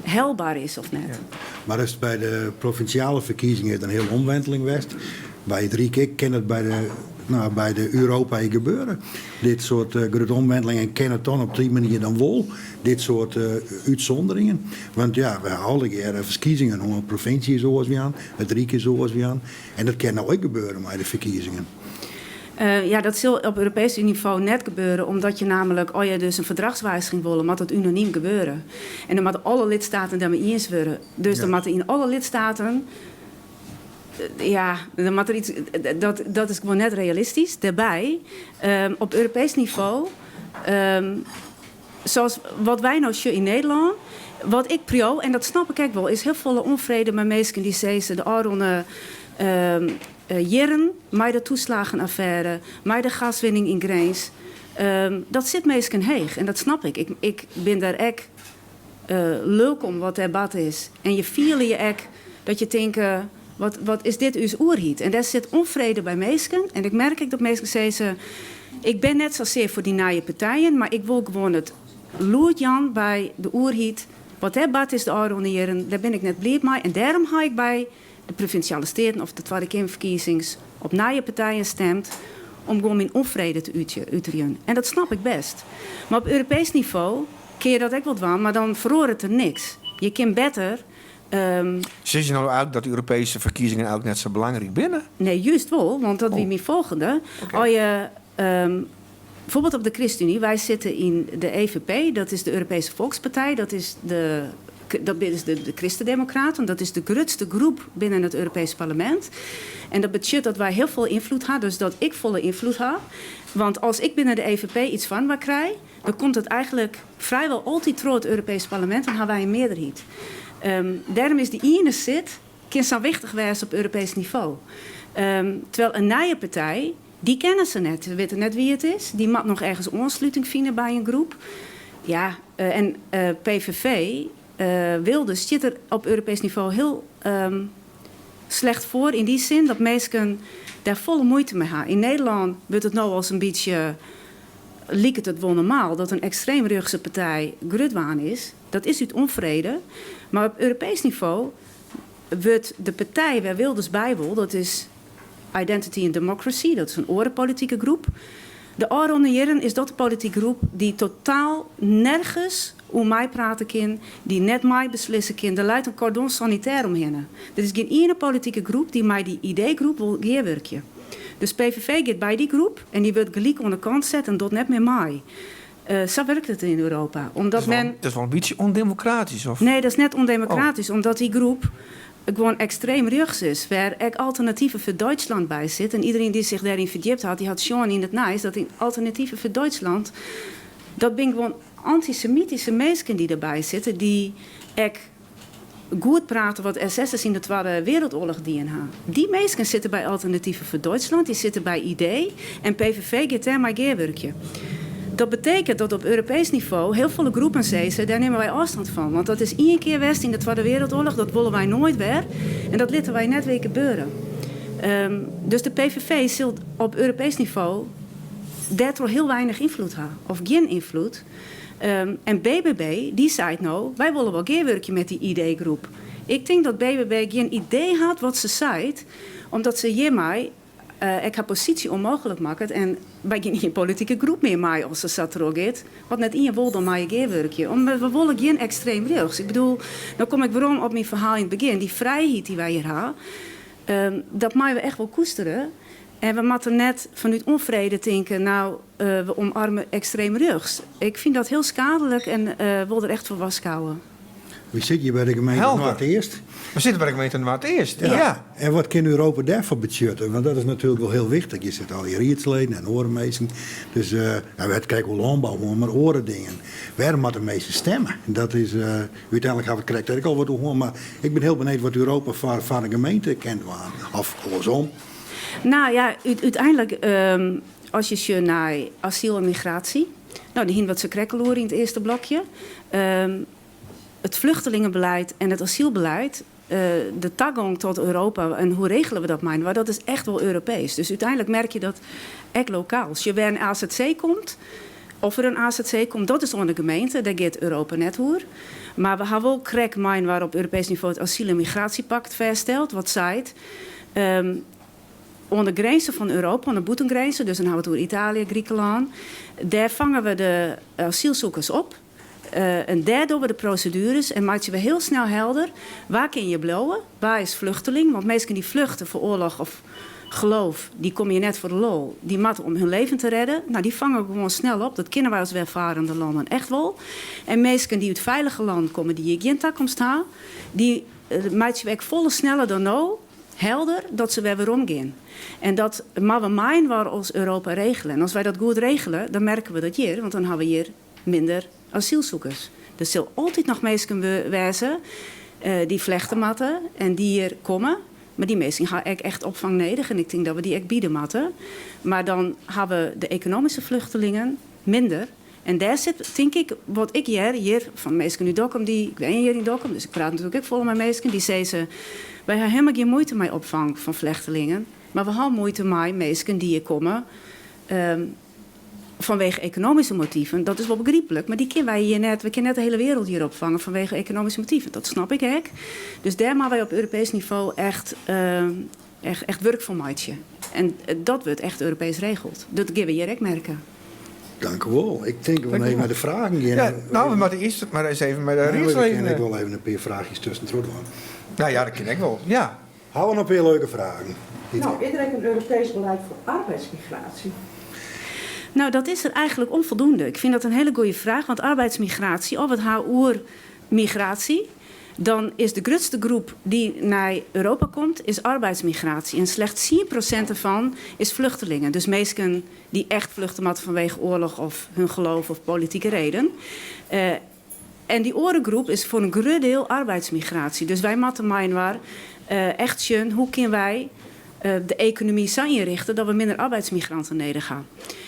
helber is of net. Mar is by de provinsjale ferkiezingen in hiele omwenteling west. By it Ryk ek kin it nou, by de Europa gebeure. Dit soart grutte omwentelingen kin it dan op dy manier dan wol. Dit soart útsûnderingen. Want ja, we hawwe allegearre ferkiezingen. Hoe in provinsje is oars wurden, it Ryk is oars wurden. En dat kin no ek gebeure mei de ferkiezingen. Ja, dat sil op Europeesk nivo net gebeure, omdat je namelijk, as je dus in ferdrachswiziging wolle, moat dat unanym gebeure. En dan moatte alle lidsteaten dêrmei iens wurde. Dus dan moatte yn alle lidsteaten, ja, dan moat der yts, dat is gewoan net realistysk. Dêrby, op Europeesk nivo, sa wat wy no sjogge yn Nederlân, wat ik priuw, en dat snap ik ek wol, is hiel folle ûnfrede mei minsken dy't sizze de ôfrûne jierren mei de toeslagenaffêre, mei de gaswinning yn Grins, dat sit minsken heech en dat snap ik. Ik bin dêr ek lulk om wat dêr bard is. En je fiele je ek dat je tinke, wat is dit ús oerheid? En dêr sit ûnfrede by minsken. En ik merk ek dat minsken sizze, ik bin net sasear foar dy nije partijen, mar ik wol gewoan it lûd jaan by de oerheid. Wat dêr bard is de ôfrûne jierren, dêr bin ik net bliid mei. En dêrom ha ik by de provinsjale steaten of de Twadde Keamerferkiezings op nije partijen stimd om gewoan myn ûnfrede te uterjen. En dat snap ik bêst. Mar op Europeesk nivo kinne je dat ek wol dwaan, mar dan feroaret der niks. Je kinne better. Sizze je no eigentlik dat de Europeeske ferkiezingen eigentlik net sa belangryk binne? Nee, just wol, want dat wie myn folgjende. As je byfoarbyld op de ChristenUnie, wy sitte yn de EVP, dat is de Europese Volkspartij, dat is de Kristendemokraten, dat is de grutste groep binnen it Europeesk Parlemint. En dat betsjut dat wy hiel folle ynfloed ha, dus dat ik folle ynfloed ha. Want as ik binnen de EVP yts foarinoar krij, dan komt it eigentlik frijwol altyd troch it Europeesk Parlemint, dan ha wy in mearderheid. Dêrom is dy iene sit kin sa wichtich wêze op Europeesk nivo. Terwijl in nije partij, dy kenne se net. Se witte net wa't it is. Dy moat noch ergens oansluting fine by in groep. Ja, en PVV Wilders stiet der op Europeesk nivo hiel slecht foar yn dy sin dat minsken dêr folle muoite mei ha. Yn Nederlân wurdt it no as in bytsje. liket it wol normaal dat in ekstreemrjochtse partij grut wurden is. Dat is út ûnfrede. Mar op Europeesk nivo wurdt de partij wêr't Wilders by wol, dat is Identity and Democracy, dat is in oare politike groep. De ôfrûne jierren is dat de politike groep dy't totaal nergens oer meiprate kin, dy't net meibeslisse kin. Der leit in cordon sanitaire omhinne. Der is gjin iene politike groep dy't mei dy ID-groep wol gearwurkje. Dus PVV giet by dy groep en dy wurdt gelyk oan de kant set en docht net mear mei. Sa wurket it yn Europa. Omdat men. Dat is wol in bytsje ûndemokratysk, of? Nee, dat is net ûndemokratysk, omdat dy groep gewoan ekstreem rjochts is, wêr ek Alternative für Deutschland by sit. En iderien dy't sich dêryn ferdjipt hat, dy hat sjoen yn it nijs dat yn Alternative für Deutschland, dat binne gewoan antysemityske minsken dy't derby sitte, dy't ek goed prate wat SS'ers yn de Twadde Wereldoarloch dien ha. Dy minsken sitte by Alternative für Deutschland, dy sitte by ID en PVV giet dêrmei gearwurkje. Dat betekent dat op Europeesk nivo hiel folle groepen sizze, dêr nimme wy ôfstân fan. Want dat is ien kear west yn de Twadde Wereldoarloch, dat wolle wy noait wer en dat litte wy net wer gebeuren. Dus de PVV sil op Europeesk nivo dêrtroch hiel weinich ynfloed ha, of gjin ynfloed. En BBB dy seit no, wy wolle wol gearwurkje met dy ID-groep. Ik tink dat BBB gjin idee hat wat se seit, omdat se hjirmei ek har posysje ûnmooglik makket en wy gjin ien politike groep mear mei as se sa trochgiet. Want net ien wol dan mei je gearwurkje. Omdat we wolle gjin ekstreem rjochts. Ik bedoel, no kom ik werom op myn ferhaal yn it begjin. Dy frijheid dy't wy hjir ha, dat meie we echt wol koesterje. En we moatte net fanút ûnfrede tinke, no, we omarme ekstreem rjochts. Ik fyn dat hiel skealik en wol der echt foar warskôgje. We sitte hjir by de gemeente Helder. Noardeast. We sitte by de gemeente Noardeast, ja. En wat kin Europa dêrfoar betsjutte? Want dat is natuerlik wol hiel wichtich. Hjir sitte al dy riedsleden en oare minsken. Dus ja, we hawwe it krekt oer lânbou hân, mar oare dingen. Wêrom moatte minsken stimme? Dat is, úteinlik hawwe we it krekt ek al wat oer hân, mar ik bin hiel benijd wat Europa foar de gemeente kin dwaan. Of oarsom. No ja, úteinlik as je sjen nei asyl en migraasje, no, dêr hiene we it sakrekt al oer yn it earste blokje. It fluchtelingebeleid en it asylbeleid, de tagong tot Europa en hoe regele we dat mei-inoar, dat is echt wol Europeesk. Dus úteinlik merke je dat ek lokaal. As je wer in AZC komt, of der in AZC komt, dat is oan de gemeente, dêr giet Europa net oer. Mar we hawwe wol krekt mei-inoar op Europeesk nivo it asyl- en migraasjepakt fêststeld, wat seit, oan de grinzen fan Europa, oan de bûtengrinzen, dus dan hawwe we it oer Italië, Grikelân, dêr fange we de asylsoekers op. En dêr dogge we de prosedueres en meitsje we hiel snel helder wa kin hjir bliuwe, wa is fluchteling. Want minsken dy't fluchte foar oarloch of geloof, dy komme hjir net foar de lol. Dy moatte om hun leven te rêden. No, dy fange we gewoan snel op. Dat kinne wy as welfarende lannen echt wol. En minsken dy't út feilige lannen komme, dy't hjir gjin takomst ha, dy meitsje we ek folle sneller dan no helder dat se wer werom gean. En dat moatte we mei-inoar as Europa regele. En as wy dat goed regele, dan merke we dat hjir, want dan hawwe we hjir minder asylsoekers. Der sil altyd noch minsken wêze dy't flechte moatte en dy't hjir komme. Mar dy minsken ha ek echt opfang nedich en ik tink dat we dy ek biede moatte. Mar dan hawwe de ekonomyske fluchtelingen minder. En dêr sit, tink ik, wat ik hear hjir fan minsken út Dokkum, dy, ik wenje hjir yn Dokkum, dus ik praat natuerlik ek folle mei minsken, dy sizze, wy ha helemaal gjin muoite mei opfang fan flechtelingen, mar we ha muoite mei minsken dy't hjir komme fanwege ekonomyske motiven. Dat is wol begryplik, mar dy kinne wy hjir net, we kinne net de hiele wereld hjir opfange fanwege ekonomyske motiven. Dat snap ik ek. Dus dêr moatte wy op Europeesk nivo echt, echt wurk fan meitsje. En dat wurdt echt Europeesk regeld. Dat gean we hjir ek merke. Dank u wol. Ik tink we even mei de fragen gean. Ja, no, we moatte earst mar ris even mei de riedsleden. Ik kin ek wol even in pear fraachjes tuskentroch dwaan. No ja, dat kin ek wol, ja. Hawwe we noch in pear leuke fragen? No, is der ek in Europeesk beleid foar arbeidsmigraasje? No, dat is der eigenlik ûnfoldoende. Ik fyn dat in hiele goede fraach, want arbeidsmigraasje, of it ha oer migraasje, dan is de grutste groep dy't nei Europa komt, is arbeidsmigraasje. En slechts 10% derfan is fluchtelingen. Dus minsken dy't echt fluchte moatte fanwege oarloch of hun geloof of politike reden. En dy oare groep is foar in grut diel arbeidsmigraasje. Dus wy moatte mei-inoar echt sjen hoe kinne wy de ekonomy sa ynrichte dat we minder arbeidsmigranten nedich ha.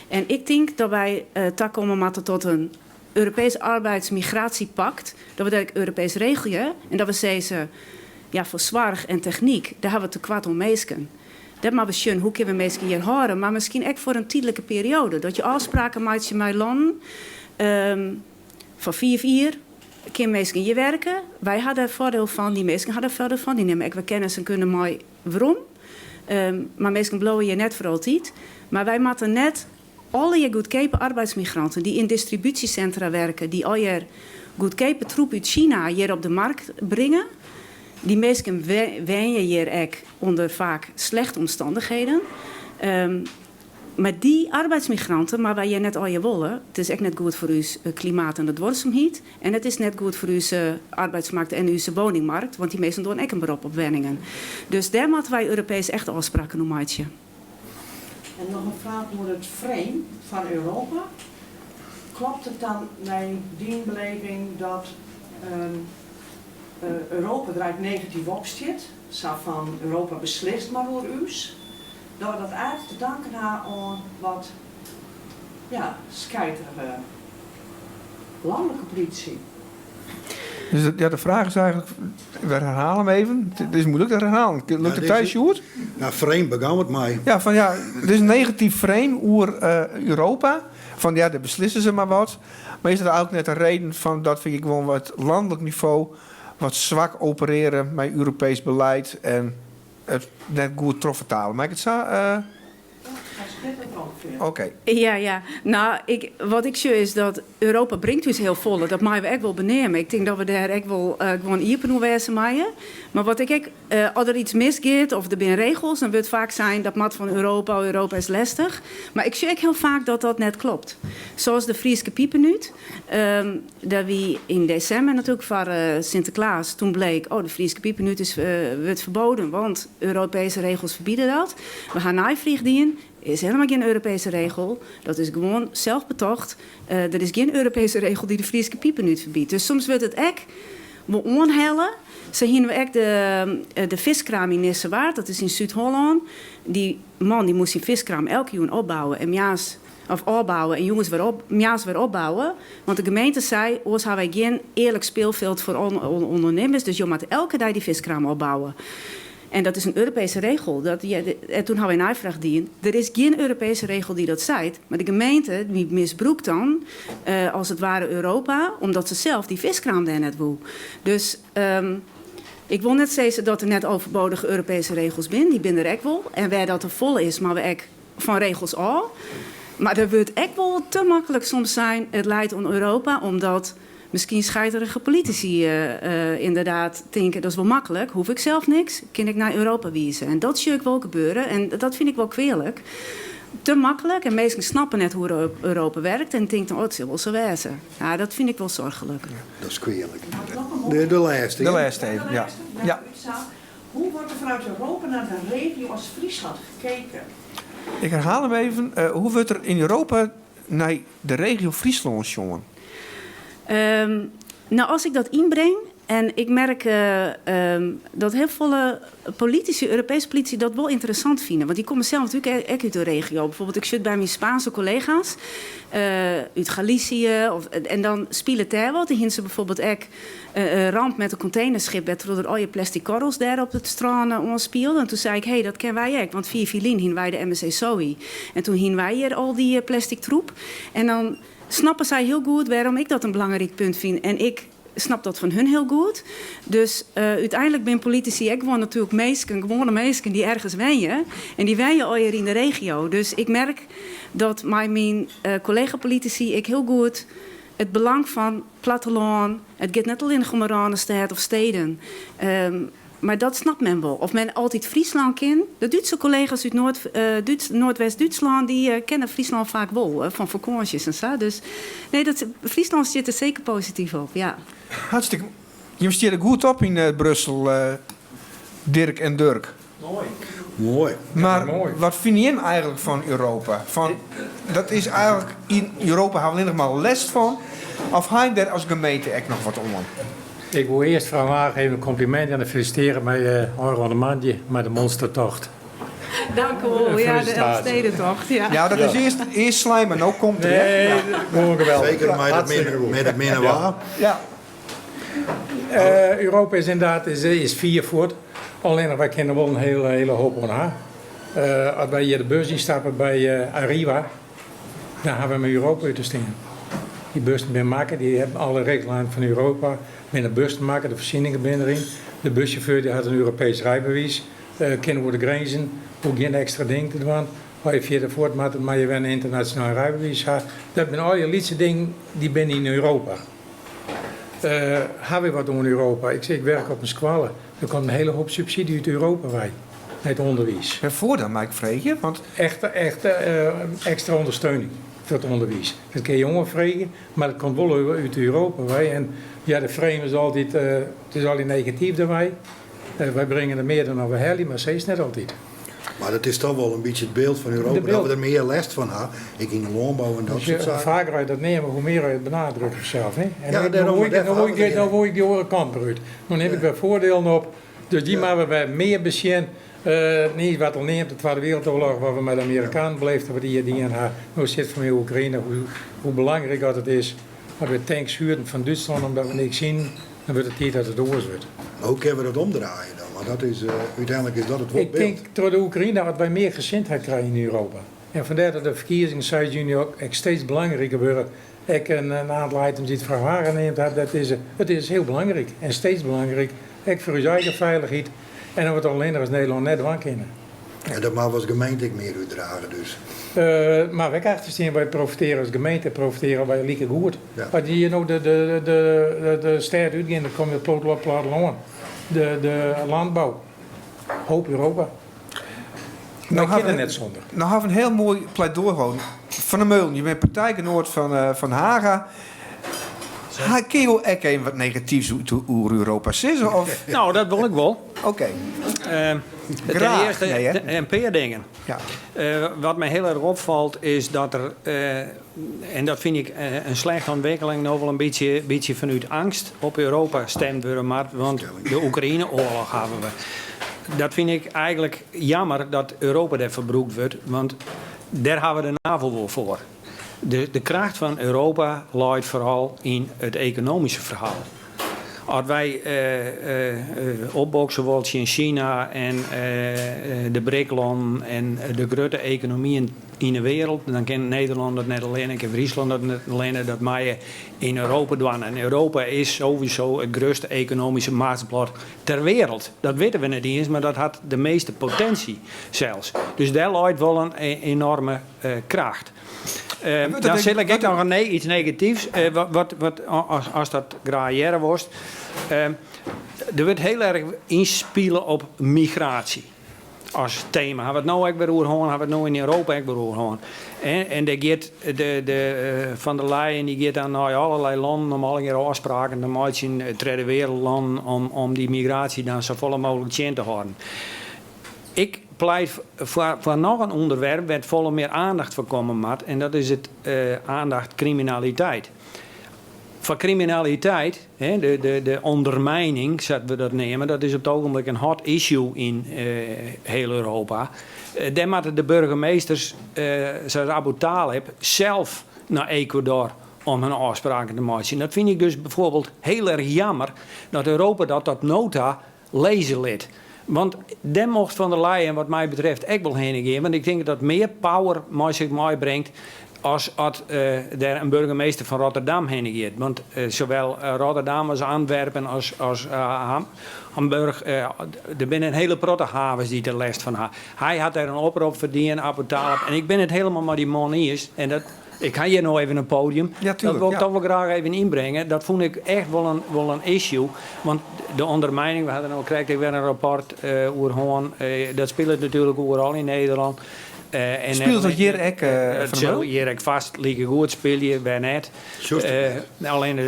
En ik tink dat wy takomme moatte tot in Europeesk arbeidsmigraasjepakt, dat we dat ek Europeesk regelje en dat we sizze, ja, foar soarch en technyk, dêr hawwe we tekoart oan minsken. Dêr moatte we sjen hoe kinne we minsken hjir hâlde, mar miskien ek foar in tydlike perioade. Dat je ôfspraken meitsje mei lannen foar fiif jier kinne minsken hjir werke. Wy ha dêr foardiel fan, dy minsken ha dêr foardiel fan. Dy nimme ek wer kennis en kunde mei werom. Mar minsken bliuwe hjir net foar altyd. Mar wy moatte net allegear goedkeape arbeidsmigranten dy't yn distribúsjesintra werke, dy't allegear goedkeape troep út China hjir op de markt bringe. Dy minsken wenje hjir ek ûnder faak slechte omstannichheden. Mar dy arbeidsmigranten moatte wy hjir net allegear wolle. It is ek net goed foar ús klimaat en de duorsumheid. En it is net goed foar ús arbeidsmarkt en ús woningmarkt, want dy minsken dogge ek in berop op wenningen. Dus dêr moatte wy Europeesk echt ôfspraken oer meitsje. En noch in fraach oer it frame fan Europa. Kloppet it dan nei dyn beleving dat Europa der eigentlik negatyf op stiet, sa fan Europa beslist mar oer ús, dat we dat eigentlik te danken ha oan wat ja, skiterige lanlike politisy? Dus ja, de fraach is eigentlik, we herhale him even. It is muoilik te herhalen. Lukt it dy, Sjoerd? Ja, frame begûn it mei. Ja, fan ja, it is in negatyf frame oer Europa. Fan ja, dêr beslisse se mar wat. Mar is dat eigentlik net de reden fan dat we gewoan wat lanlik nivo wat swak operearje mei Europeesk beleid en it net goed trochfertale? Mei ik it sa? Oké. Ja, ja. No, ik, wat ik sjoch is dat Europa bringt ús hiel folle. Dat meie we ek wol beneame. Ik tink dat we dêr ek wol gewoan iepen oer wêze meie. Mar wat ik ek, as der iets misgiet of der binne regels, dan wurdt faak sein dat moat fan Europa, Europa is lestich. Mar ik sjoch ek hiel faak dat dat net klopt. Sa as de Fryske pipernút. Dêr wie yn desimber natuerlik foar Sinteklaas. Toen bleek, oh, de Fryske pipernút is, wurdt ferboden, want Europeeske regels ferbiede dat. We ha neifraach dien, is hielendal gjin Europeeske regel. Dat is gewoan sels betocht. Der is gjin Europeeske regel dy't de Fryske pipernút ferbiedt. Dus soms wurdt it ek wol oanhelle. Sa hiene we ek de, de fiskkraam yn Nissewaard, dat is yn Súd-Hollân. Dy man dy moast syn fiskkraam elke jûn opbouwe en moarns of ôfbouwe en jûns wer op, moarns wer opbouwe. Want de gemeente sei, oars ha wy gjin earlik speelveld foar ûndernimmers, dus jo moatte elke dei dy fiskkraam opbouwe. En dat is in Europeeske regel. Dat, en toen ha wy neifraach dien. Der is gjin Europeeske regel dy't dat seit, mar de gemeente dy misbrûkt dan as it ware Europa, omdat se sels dy fiskkraam dêr net woe. Dus ik wol net sizze dat der net overbodige Europeeske regels binne, dy binne der ek wol. En wêr dat te folle is, moatte we ek fan regels ôf. Mar der wurdt ek wol te maklik soms sein, it leit oan Europa, omdat miskien skiterige politisy ynderdaad tinke, dat is wol maklik, hoech ik sels niks, kin ik nei Europa wize. En dat sjoch ik wol gebeuren en dat fyn ik wol kwealik. Te maklik en minsken snappe net hoe Europa werkt en tinke dan, oh, it sil wol sa wêze. Ja, dat fyn ik wol soarchlik. Dat is kwealik. De lêste. De lêste even, ja. Ja. Hoe wordt er vanuit Europa naar de regio als Friesland gekeken? Ik herhaal him even. Hoe wurdt der yn Europa nei de regio Fryslân sjoen? No, as ik dat ynbring en ik merk dat hiel folle politisy, Europeeske politisy, dat wol ynteressant fine. Want dy komme sels natuerlik ek út de regio. Byfoarbyld, ik sit by myn Spaanske kollega's út Galisië. Of, en dan spilet dêr wat. Dan hiene se byfoarbyld ek in ramp mei in kontenerskip wêrtroch't der allegear plastic korrels dêr op it strân oanspielden. En toen sei ik, hé, dat kenne wy ek, want 4 jier lyn hiene wy de MSC Zoe. En toen hiene wy hjir al dy plastic troep. En dan snappe sy hiel goed wêrom ik dat in belangryk punt fyn. En ik snap dat fan hun hiel goed. Dus úteinlik binne politisy ek gewoan natuerlik minsken, gewoane minsken dy't ergens wenje. En dy wenje allegear yn de regio. Dus ik merk dat mei myn kollega-politisy ik hiel goed it belang fan plattelân, it giet net allinnich om 'e Rânestêd of steden, mar dat snapt men wol. Oft men altyd Fryslân ken, de Dútske kollega's út Noard, Noardwest-Dútslân, dy kenne Fryslân faak wol, fan fakânsjes en sa. Dus nee, dat, Fryslân stiet der seker posityf op, ja. Hartstikke. Jim steane goed op yn Brussel, Dirk en Durk. Moai. Moai. Mar wat fine jim eigentlik fan Europa? Fan, dat is eigentlik yn Europa ha we allinnich mar lêst fan, of ha jim dêr as gemeente ek noch wat oan? Ik wol earst frou Waag even in kompliment jaan en felisitearje mei ôfrûne moandei mei de monstertocht. Dank u wol. Ja, de Elfstedentocht. Ja. Ja, dat is earst, earst slein, mar no komt er. Nee, gewoan geweldich. Seker mei dat, mei dat minne waar. Ja. Europa is ynderdaad is, is fier fuort. Allinnich wy kinne wol in hiele, hiele hoop oan ha. As wy hjir de bus ynstappe by Arriva, dan hawwe we mei Europa út te stean. Dy bussen binne makke, dy hawwe alle richtlijnen fan Europa, binne bussen makke, de foarsieningen binne deryn. De bussjauffeur dy hat in Europeesk rydbewiis, kin oer de grinzen, hoecht gjin ekstra ding te dwaan. As je fierder fuort moatte, moatte je wer in ynternasjonaal rydbewiis ha. Dat binne allegear lytse dingen, dy binne yn Europa. Hawwe wy wat oan Europa? Ik sis, ik werk op in skoalle, der komt in hiele hoop subsydzje út Europa wei nei it ûnderwiis. Wêrfoar dan, mei ik freegje? Want. Echt, echt ekstra ûndersteuning foar it ûnderwiis. Dat kinne je oanfreegje, mar it komt wol út Europa wei. En ja, de frame is altyd, it is altyd negatyf derwei. Wy bringe der mear dan we helje, mar sa is it net altyd. Mar dat is toch wol in bytsje it byld fan Europa, dat we der mear lêst fan ha, ek yn de lânbou en dat soart saken. Hoe faker je dat neame, hoe mear je it benadrukke fansels. Hè? En no wol ik dy oare kant derút. No nim ik wer foardielen op, dus dy moatte we wer mear besjen. Niis wat al neamd, de Twadde Wrâldoarloch, wat we mei de Amerikanen beleefd hawwe, wat dy hjir dien ha. No sit foar my Oekraïne, hoe belangryk dat it is. As we tanks huurden fan Dútslân omdat we niks hienen, dan wurdt it tiid dat it oars wurdt. Mar hoe kinne we dat omdraaie dan? Want dat is, úteinlik is dat it wol Ik tink troch de Oekraïne dat wy mear gesindheid krije yn Europa. En fandêr dat de ferkiezingen 6 juny ek steeds belangriker wurde. Ek in aantal items dy't frou Haga neamd hat, dat is, it is hiel belangryk en steeds belangryk, ek foar ús eigen feilichheid en dat we it allinnich as Nederlân net dwaan kinne. En dat moatte we as gemeente ek mear útdrage dus. Mar wy ek achter stean, wy profitearje as gemeente profitearje wy like goed. As je hjir no de, de, de, de stêd útgean, dan komme je op it plattelân. De, de landbou. Hoop Europa. No Wy kinne net sûnder. No hawwe we in hiel moai pleidoai holden. Van der Meulen, je binne partijgenoat fan, fan Haga. Ha, kinne jo ek even wat negatyfs oer Europa sizze? Of? No, dat wol ik wol. Oké. Ten Graach. earste Nee, hè? in pear dingen. Ja. Wat my hiel erch opfalt is dat der, en dat fyn ik in slechte ûntwikkeling, no wol in bytsje, bytsje fanút eangst op Europa stimd wurde moat, want de Oekraïne-oarloch hawwe we. Dat fyn ik eigentlik jammer dat Europa dêrfoar brûkt wurdt, want dêr hawwe we de NAVO wol foar. De, de kracht fan Europa leit foaral yn it ekonomyske ferhaal. As wy opbokse wolle tsjin Sina en de BRIC-lannen en de grutte ekonomyen yn 'e wereld, dan kin Nederlân dat net allinne, kin Fryslân dat net allinne, dat meie yn Europa dwaan. En Europa is sowieso it grutste ekonomyske machtsblok ter wereld. Dat witte we net iens, mar dat hat de measte potinsje sels. Dus dêr leit wol in enorme kracht. Dan sil ik ek noch in iets negatyfs, wat, wat, as, as dat graach hearre wolst. Der wurdt hiel erch ynspile op migraasje as tema. Hawwe we it no ek wer oer hân, hawwe we it no yn Europa ek wer oer hân. En dêr giet de, de Van der Leyen dy giet dan nei allerlei lannen om allegear ôfspraken te meitsjen, tredde wereldlannen, om, om dy migraasje dan safolle mooglik tsjin te hâlden. Ik pleit foar, foar noch in ûnderwerp wêr't folle mear aandacht foar komme moat en dat is it aandacht kriminaliteit. Foar kriminaliteit, de, de, de ondermijning, sa't we dat neame, dat is op it ogenblik in hot issue yn hiel Europa. Dêr moatte de burgemeesters, sa as Aboutaleb, sels nei Ecuador om hun ôfspraken te meitsjen. Dat fyn ik dus byfoarbyld hiel erch jammer dat Europa dat tot no ta lizze lit. Want dêr mocht Van der Leyen wat my betreft ek wol hinne gean, want ik tink dat dat mear power mei sich meibringt as at der in burgemeester fan Rotterdam hinne giet. Want sawol Rotterdam as Antwerpen as, as Hamburg, der binne in hiele protte havens dy't der lêst fan ha. Hy hat dêr in oprop foar dien, Aboutaleb, en ik bin it hielendal mei dy man iens. En dat, ik ha hjir no even in podium, Ja, dat tuurlijk, wol ik ja. toch wol graach even ynbringe. Dat fûn ik echt wol in, wol in issue. Want de ondermijning, we ha der no krekt ek wer in rapport oer hân, dat spilet natuerlik oeral yn Nederlân. En Spilet dat hjir ek, It Van der sil Meulen? hjir ek fêst likegoed spylje, wêr net. Sjochst it net. Allinne,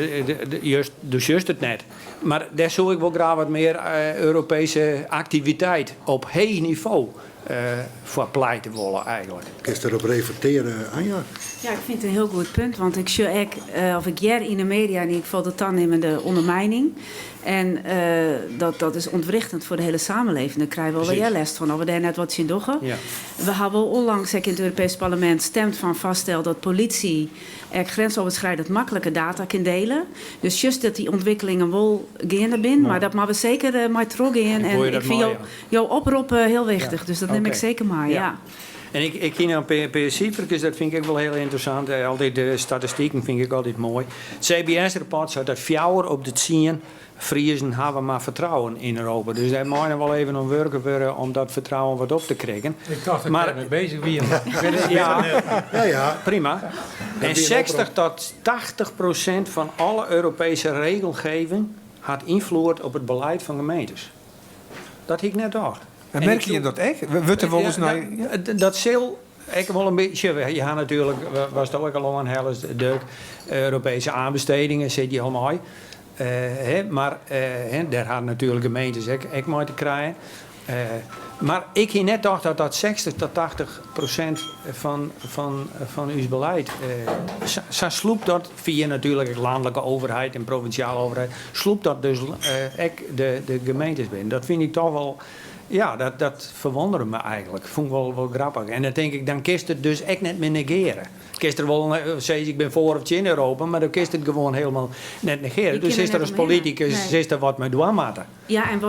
just, do sjochst it net. Mar dêr soe ik wol graach wat mear Europeeske aktiviteit op heech nivo foar pleite wolle eigentlik. Kinst derop reflektearje, Anja? Ja, ik fyn it in hiel goed punt, want ik sjoch ek, of ik hear yn de media yn ieder gefal de tanimmende ondermijning. En dat, dat is ontwrichtend foar de hiele samenleving. Dêr krije we allegear lêst fan as we dêr net wat tsjin dogge. Ja. We hawwe wol. wol onlangs ek yn it Europeesk Parlemint stemd fan foarstel dat politisy ek grensoverschrijdend makliker data kin diele. Dus just dat dy ûntwikkelingen wol geande binne, mar dat moatte we seker mei trochgean. Ik En wol je ik dat fyn mei, jo oprop hiel wichtich, dus dat nim ik Oké. seker mei. Ja. En ik hie noch in pear siferkes, dat fyn ik ek wol hiel ynteressant. Altyd de statistiken fyn ik altyd moai. It CBS-rapport seit dat 4 op de 10 Friezen hawwe mar fertrouwen yn Europa. Dus dêr mei noch wol even oan wurke wurde om dat fertrouwen wat op te krijen. Ik tocht dat ik Maar- dêrmei beuzich wie. mar ik wit it Ja. net. Ja. Prima. En wie een 60 tot 80% fan alle Europeeske regelgeving hat ynfloed op it belied fan gemeentes. Dat hie ik net tocht. En En merk ik je soe- dat ek? Wurdt der wolris Ja, nei... dat sil ek wol in bytsje. Je ha natuerlik, watst ek al oanhellest, Durk, Europeeske oanbestegingen sitte je al mei. Hè, mar hè, dêr ha natuerlik gemeentes ek mei te krijen. Mar ik hie net tocht dat dat 60 tot 80% fan ús belied. Sa slûpt dat fia natuerlik ek lanlike overheid en provinsjale overheid, slûpt dat dus ek de gemeentes binnen. Dat fyn ik dochs wol, ja, dat ferwûndere my eigentlik. Fûn ik wol grappich. En dan tink ik, dan kinst it dus ek net mear negearje. Kinst der wol sizze, ik bin foar of tsjin Europa, mar dan kinst it gewoan hielendal net negearje. Je Dus kin is der der as net omhinne. politikus Nee. is der wat mei dwaan moatte. Ja, en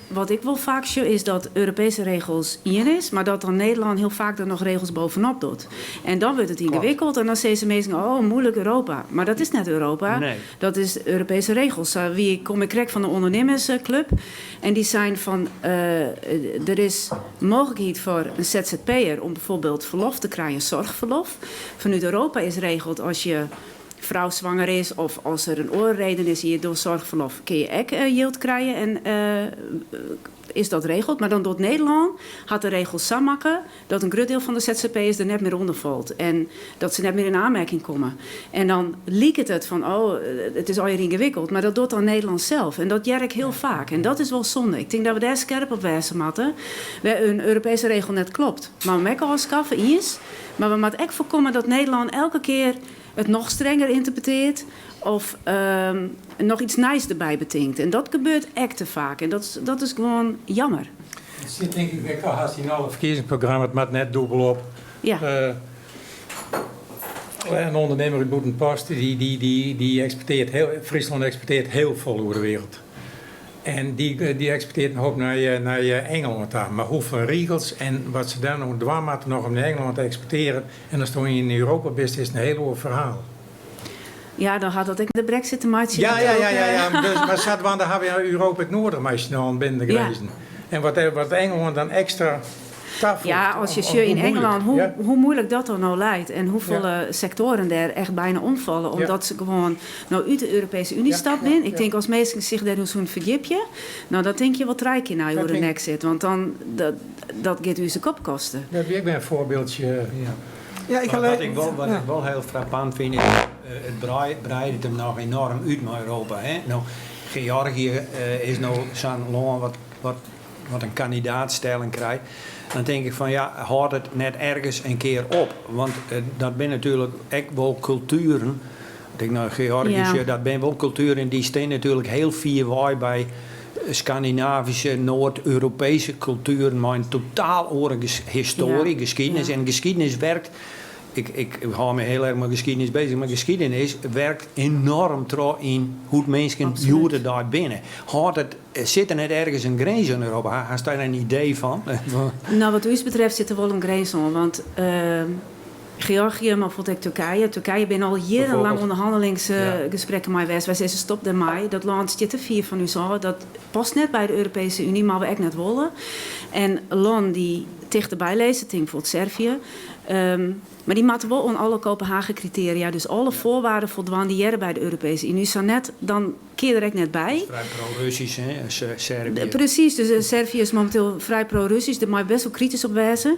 wat ik wol faak sjoch is dat Europeeske regels ien is, mar dat dan Nederlân hiel faak der noch regels boppe-op docht. En dan wurdt it yngewikkeld en dan sizze minsken, oh, muoilik Europa. Mar dat is net Europa, Nee. dat is Europeeske regels. Sa wie, kom ik krekt fan de ûndernimmersklub en dy seinen fan, der is mooglikheid foar in ZZP'er om byfoarbyld ferlof te krijen, soarchferlof. Fanút Europa is regeld as je frou swanger is of as der in oare reden is, je dogge soarchferlof, kinne je ek jild krije en is dat regeld. Mar dan docht Nederlân hat de regels sa makke dat in grut diel fan de ZZP'ers der net mear ûnder falt en dat se net mear yn oanmerking komme. En dan liket it fan, oh, it is allegear yngewikkeld, mar dat docht dan Nederlân sels. En dat hear ik hiel faak. En dat is wol sonde. Ik tink dat we dêr skerp op wêze moatte. Wêr't in Europeeske regel net kloppet. Mar we ek ôfskaffe iens. Mar we moatte ek foarkomme dat Nederlân elke kear it noch strenger ynterpretearret of noch yts nijs derby betinkt. En dat gebeurt ek te faak. En dat is gewoan jammer. It sit tink ik ek al hast yn alle ferkiezingsprogramma's, it moat net dûbel op. In ûndernimmer út Bûtenpost, dy eksportearret hiel, Fryslân eksportearret hiel folle oer de wrâld. En dy eksportearret in hoop nei Ingelân ta. Mar hoefolle rigels en wat se dêr no dwaan moatte noch om nei Ingelân te eksportearjen. En ast yn Europa bist, is it in hiel oar ferhaal. Ja, dan hat dat ek de Brexit te meitsjen. Ja, Dat ja, ook, ja, ja, ja. Dus, mar sadwaande ha we Europa ek nedich mei snel binnen de grinzen. En wat Ingelân dan ekstra tafoeget. Ja, as je sjocht Hoe yn muoilik. Ingelân, hoe muoilik dat dan no leit en hoefolle sektoaren dêr echt byna omfalle, omdat se gewoan no út de Europeeske Uny stapt binne. Ik tink as minsken sich dêr soene ferdjipje, no dan tinke je wol trije kear nei oer de Nexit, want dan dat giet ús de kop koste. Dat wie ek wer in foarbyldsje. Ja, ik Mar ha wat ik wol hiel frappant fyn is, it breidet him noch enoarm út mei Europa. Hè? No, Georgië is no sa'n lân wat in kandidaatstelling krijt. Dan tink ik fan ja, hâld it net ergens in kear op. Want dat binne natuerlik ek wol kultueren. As ik nei Georgië sjoch, dat binne wol kultueren dy steane natuerlik hiel fier wei by Skandinavyske, Noard-Europeeske kultueren mei in totaal oare histoarje, geskiednis. En geskiednis wurket, ik hâld my hiel erch mei geskiednis beuzich, mar geskiednis wurket enoarm troch yn hoe't minsken hjoed-de-dei binne. Sit der net ergens in grins yn Europa? Hast dêr in idee fan? No, wat ús betreft sit der wol in grins oan, want Georgië, mar bijvoorbeeld ek Turkije. Turkije binne al jierrenlang ûnderhannelingsgesprekken mei west. Wy sizze stop dermei. Dat lân stiet te fier fan ús ôf. Dat past net by de Europeeske Uny, mar we ek net wolle. En lannen dy't tichterby lizze, tink bijvoorbeeld Servië. Mar dy moatte wol oan alle Kopenhagen-kritearia, dus alle foarwaarden foldwaan dy hearre by de Europeeske Uny. Sa net, dan kin der ek net by. Frij pro-Russysk, hè, Servië. Presys, dus Servië is mominteel frij pro-Russysk. Dêr mei bêst wol kritysk op wêze.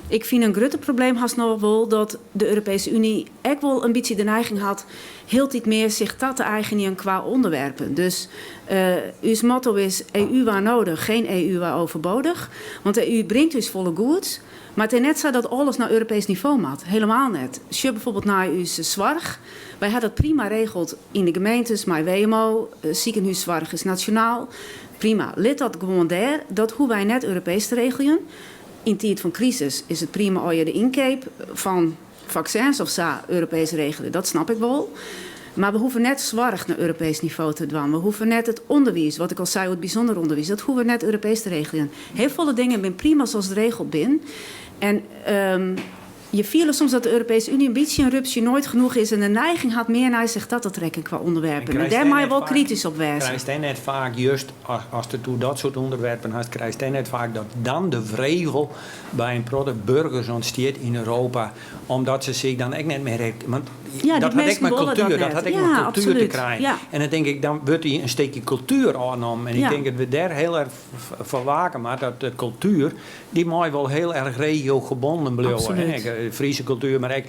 Ik fyn in grutter probleem hast noch wol dat de Europeeske Uny ek wol in bytsje de neiging hat hieltyd mear sich ta te eigenjen kwa ûnderwerpen. Dus ús motto is EU waar nodig, geen EU waar overbodig. Want de EU bringt ús folle goeds, mar it is net sa dat alles nei Europeesk nivo moat. Hielendal net. Sjoch byfoarbyld nei ús soarch. Wy ha dat prima regeld yn de gemeentes, mei WMO, sikehûssoarch is nasjonaal. Prima. Lit dat gewoan dêr. Dat hoege wy net Europeesk te regeljen. Yn tiid fan krisis is it prima as je de ynkeap fan faksins of sa Europeesk regelje, dat snap ik wol. Mar we hoege net soarch nei Europeesk nivo te dwaan. We hoege net it ûnderwiis, wat ik al sei oer it bysûnder ûnderwiis, dat hoege we net Europeesk te regeljen. Hiel folle dingen binne prima sa't it regeld bin. En je fiele soms dat de Europeeske Uny in bytsje in rupsje nooit genoeg is en de neiging hat mear nei sich ta te trekken kwa ûnderwerpen. En dêr meie je wol kritysk op wêze. Krijst dêr net faak just, ast it oer dat soart ûnderwerpen hast, krijst dêr net faak dat dan de wrevel by in protte burgers ûntstiet yn Europa, omdat se sich dan ek net mear. Want Ja, dat die hat ek minsken mei wolle dat kultuer, dat net. hat ek Ja, mei kultuer te absoluut. krijen. Ja. En dan tink ik, dan wurdt dy in stikje kultuer ôfnommen. En ik Ja. tink dat we dêr hiel erch foar wake moatte, dat de kultuer, dy mei wol hiel erch regiogebonden bliuwe. Absoluut. Hè? De Fryske kultuer, mar ek,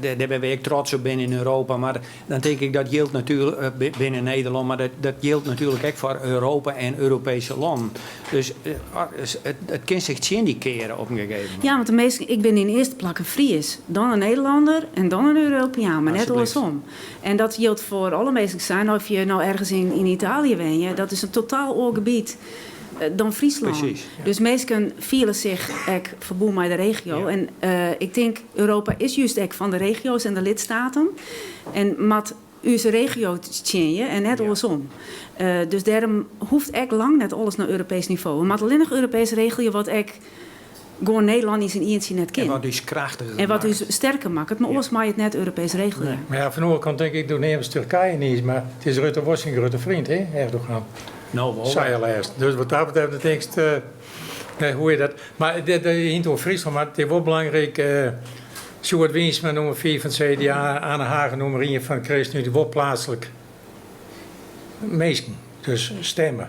dêr binne we ek trots op binnen yn Europa. Mar dan tink ik, dat jildt natuerlik binnen Nederlân, mar dat jildt natuerlik ek foar Europa en Europeeske lannen. Dus it kin sich tsjin dy keare op in gegeven momint. Ja, want de minsken, ik bin yn earste plak in Fries, dan in Nederlanner en dan in Europeaan, mar net Alsjeblieft. oarsom. En dat jildt foar alle minsken sein, oft je no ergens yn Italië wenje, dat is in totaal oar gebiet dan Fryslân. Precies. Dus minsken fiele sich ek ferbûn mei de regio. Ja. En ik tink, Europa is just ek fan de regio's en de lidstaten. En moat ús regio tsjinje en net oarsom. Dus dêrom hoecht ek lang net alles nei Europeesk nivo. We moatte allinnich Europeesk regelje wat ek gewoan Nederlân yn syn ientsje net En kin. wat ús krachtiger En wat makket. ús sterker makket, mar Ja. oars mei it net Europeesk regelje. Nee. Mar ja, fan de oare kant tink ik, do neamst Turkije niis, mar it is Rutte wol syn grutte freon, hè, Erdogan. No wol. Sei er lêst. Dus wat dat betreft, dan tinkst, nee, hoe is dat? Mar dit hint oer Fryslân, mar it is wol belangryk, Sjoerd Wiersma, nûmer 5 fan it CDA, Anne Hagen, nûmer 1 fan ChristenUnie, wol pleatslik minsken, dus stimme.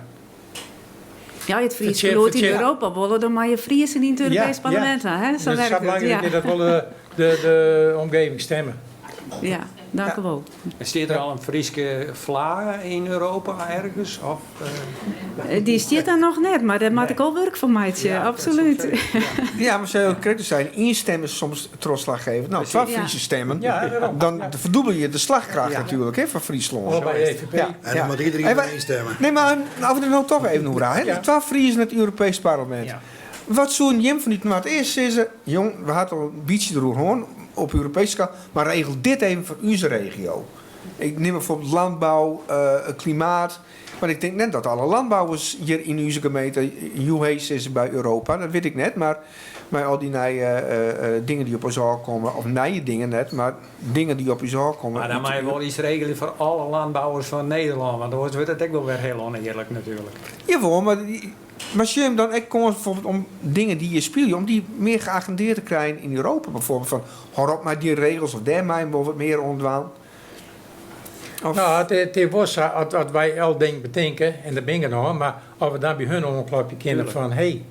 Ja, it Frysk Fertsjin- gelûd yn fertsjin- Europa wolle, dan meie Friezen yn it Europeesk Ja, ja. Parlemint ha, hè? Sa Dus werkt sa it. belangryk Ja. is dat wol de omgeving stimme. Ja, dank u wol. En stiet der al in Fryske flage yn Europa ergens? Of, Dy stiet der noch net, mar dêr moat Nee. ik al wurk fan meitsje, Ja, dat absolút. is wel ja. Ja, maar zo correct zijn. Eén stem is soms troslagevend. Nou, Precies. twee Ja. Friese stemmen. Ja, daarom. Dan verdubbel je de slagkracht Ja. natuurlijk hè, van Friesland. Al bij EVP. Ja. En dan moet iedereen Hey, maar- één stemmen. Nee, maar of we er nou toch even over hè? Ja. Twee Friesen in het Europees Parlement. Ja. Wat zo'n Jim van die het is, is ze, jong, we hadden al een beetje erover op Europees schaal, maar regel dit even voor onze regio. Ik neem bijvoorbeeld landbouw, klimaat. Maar ik denk net dat alle landbouwers hier in onze gemeente, Juhees is bij Europa, dat weet ik net. Maar met al die nieuwe dingen die op ons komen, of nieuwe dingen net, maar dingen die op ons komen. Maar dan moet je wel iets regelen voor alle landbouwers van Nederland. Want anders wordt het ook wel weer heel oneerlijk natuurlijk. Jawel, maar zie je hem dan echt kans bijvoorbeeld om dingen die je speelt, om die meer geagendeerd te krijgen in Europa bijvoorbeeld. Van, hoor op met die regels of daar mij bijvoorbeeld meer ontwaan. Of, Nou, het was zo, als wij al dingen bedenken, en dat ben ik nog, maar of we dan bij hun omklapje kennen Tuurlijk. van, hé, hey,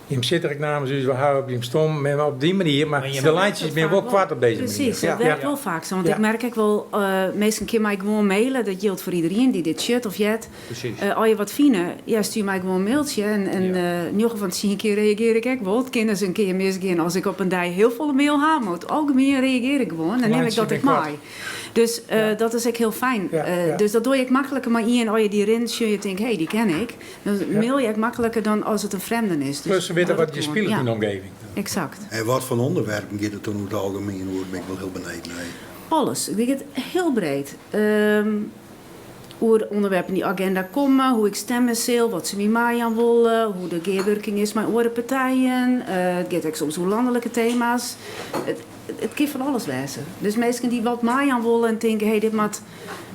je zit er namens u, we houden op je stom, maar op die manier, maar Maar je de moet- lijntjes zijn wel kwart op deze Precies, manier. dat Ja. werkt Ja. wel vaak zo. Want Ja. ik merk ook wel, meestal keer mij gewoon mailen. Dat geldt voor iedereen die dit shit of jet. Precies. Al je wat vinden, ja, stuur mij gewoon een mailtje. En nog van 10 keer reageer ik ook wel. Het kan eens een keer misgaan als ik op een dag heel volle mail haal. Maar het algemeen reageer ik gewoon. Dan neem ik Lijntjes dat ik zijn kwart. mij. Dus dat is ook heel fijn. Ja, ja. Dus dat doe ik makkelijker. Maar in, als je die rent, je denkt, hé, hey, die ken ik. Dan Ja. mail je ook makkelijker dan als het een vreemde is. Dus Plus ze weten dat wat je gewoon. speelt Ja, in de omgeving. Exact. En wat voor onderwerpen gaat het dan over het algemeen? Hoor, ben ik wel heel benieuwd naar. Alles. Ik denk het heel breed. Hoe de onderwerpen in die agenda komen, hoe ik stemmen zal, wat ze met mij aan willen, hoe de gearwerking is met andere partijen. Het gaat ook soms over landelijke thema's. Het kan van alles wezen. Dus mensen die wat mij aan willen en denken, hey, dit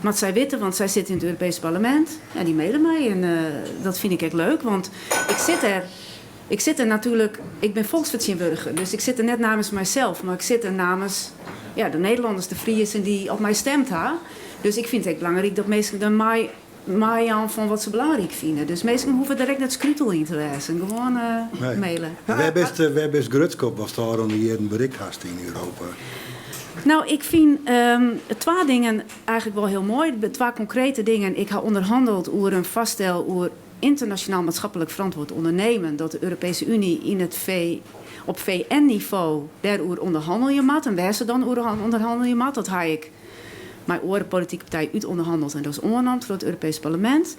moet zij weten, want zij zit in het Europees Parlement. Ja, die mailen mij en dat vind ik echt leuk, want ik zit er. Ik zit er natuurlijk, ik ben volksvertegenwoordiger, dus ik zit er net namens mijzelf, maar ik zit er namens ja, de Nederlanders, de Friesen die op mij stemt ha. Dus ik vind het echt belangrijk dat mensen dan mij aan van wat ze belangrijk vinden. Dus mensen hoeven direct net scrutel in te lezen, gewoon Nee. mailen. Wij best grutskop was daar onder jaren bericht hast in Europa. Nou, ik vind twee dingen eigenlijk wel heel mooi. De twee concrete dingen. Ik heb onderhandeld over een vaststel over internationaal maatschappelijk verantwoord ondernemen. Dat de Europese Unie in het V, op V N-niveau daarover onderhandel je mat. En waar ze dan over onderhandel je mat, dat heb ik mijn oren politieke partij uit onderhandeld en dat is onderhandeld door het Europees Parlement.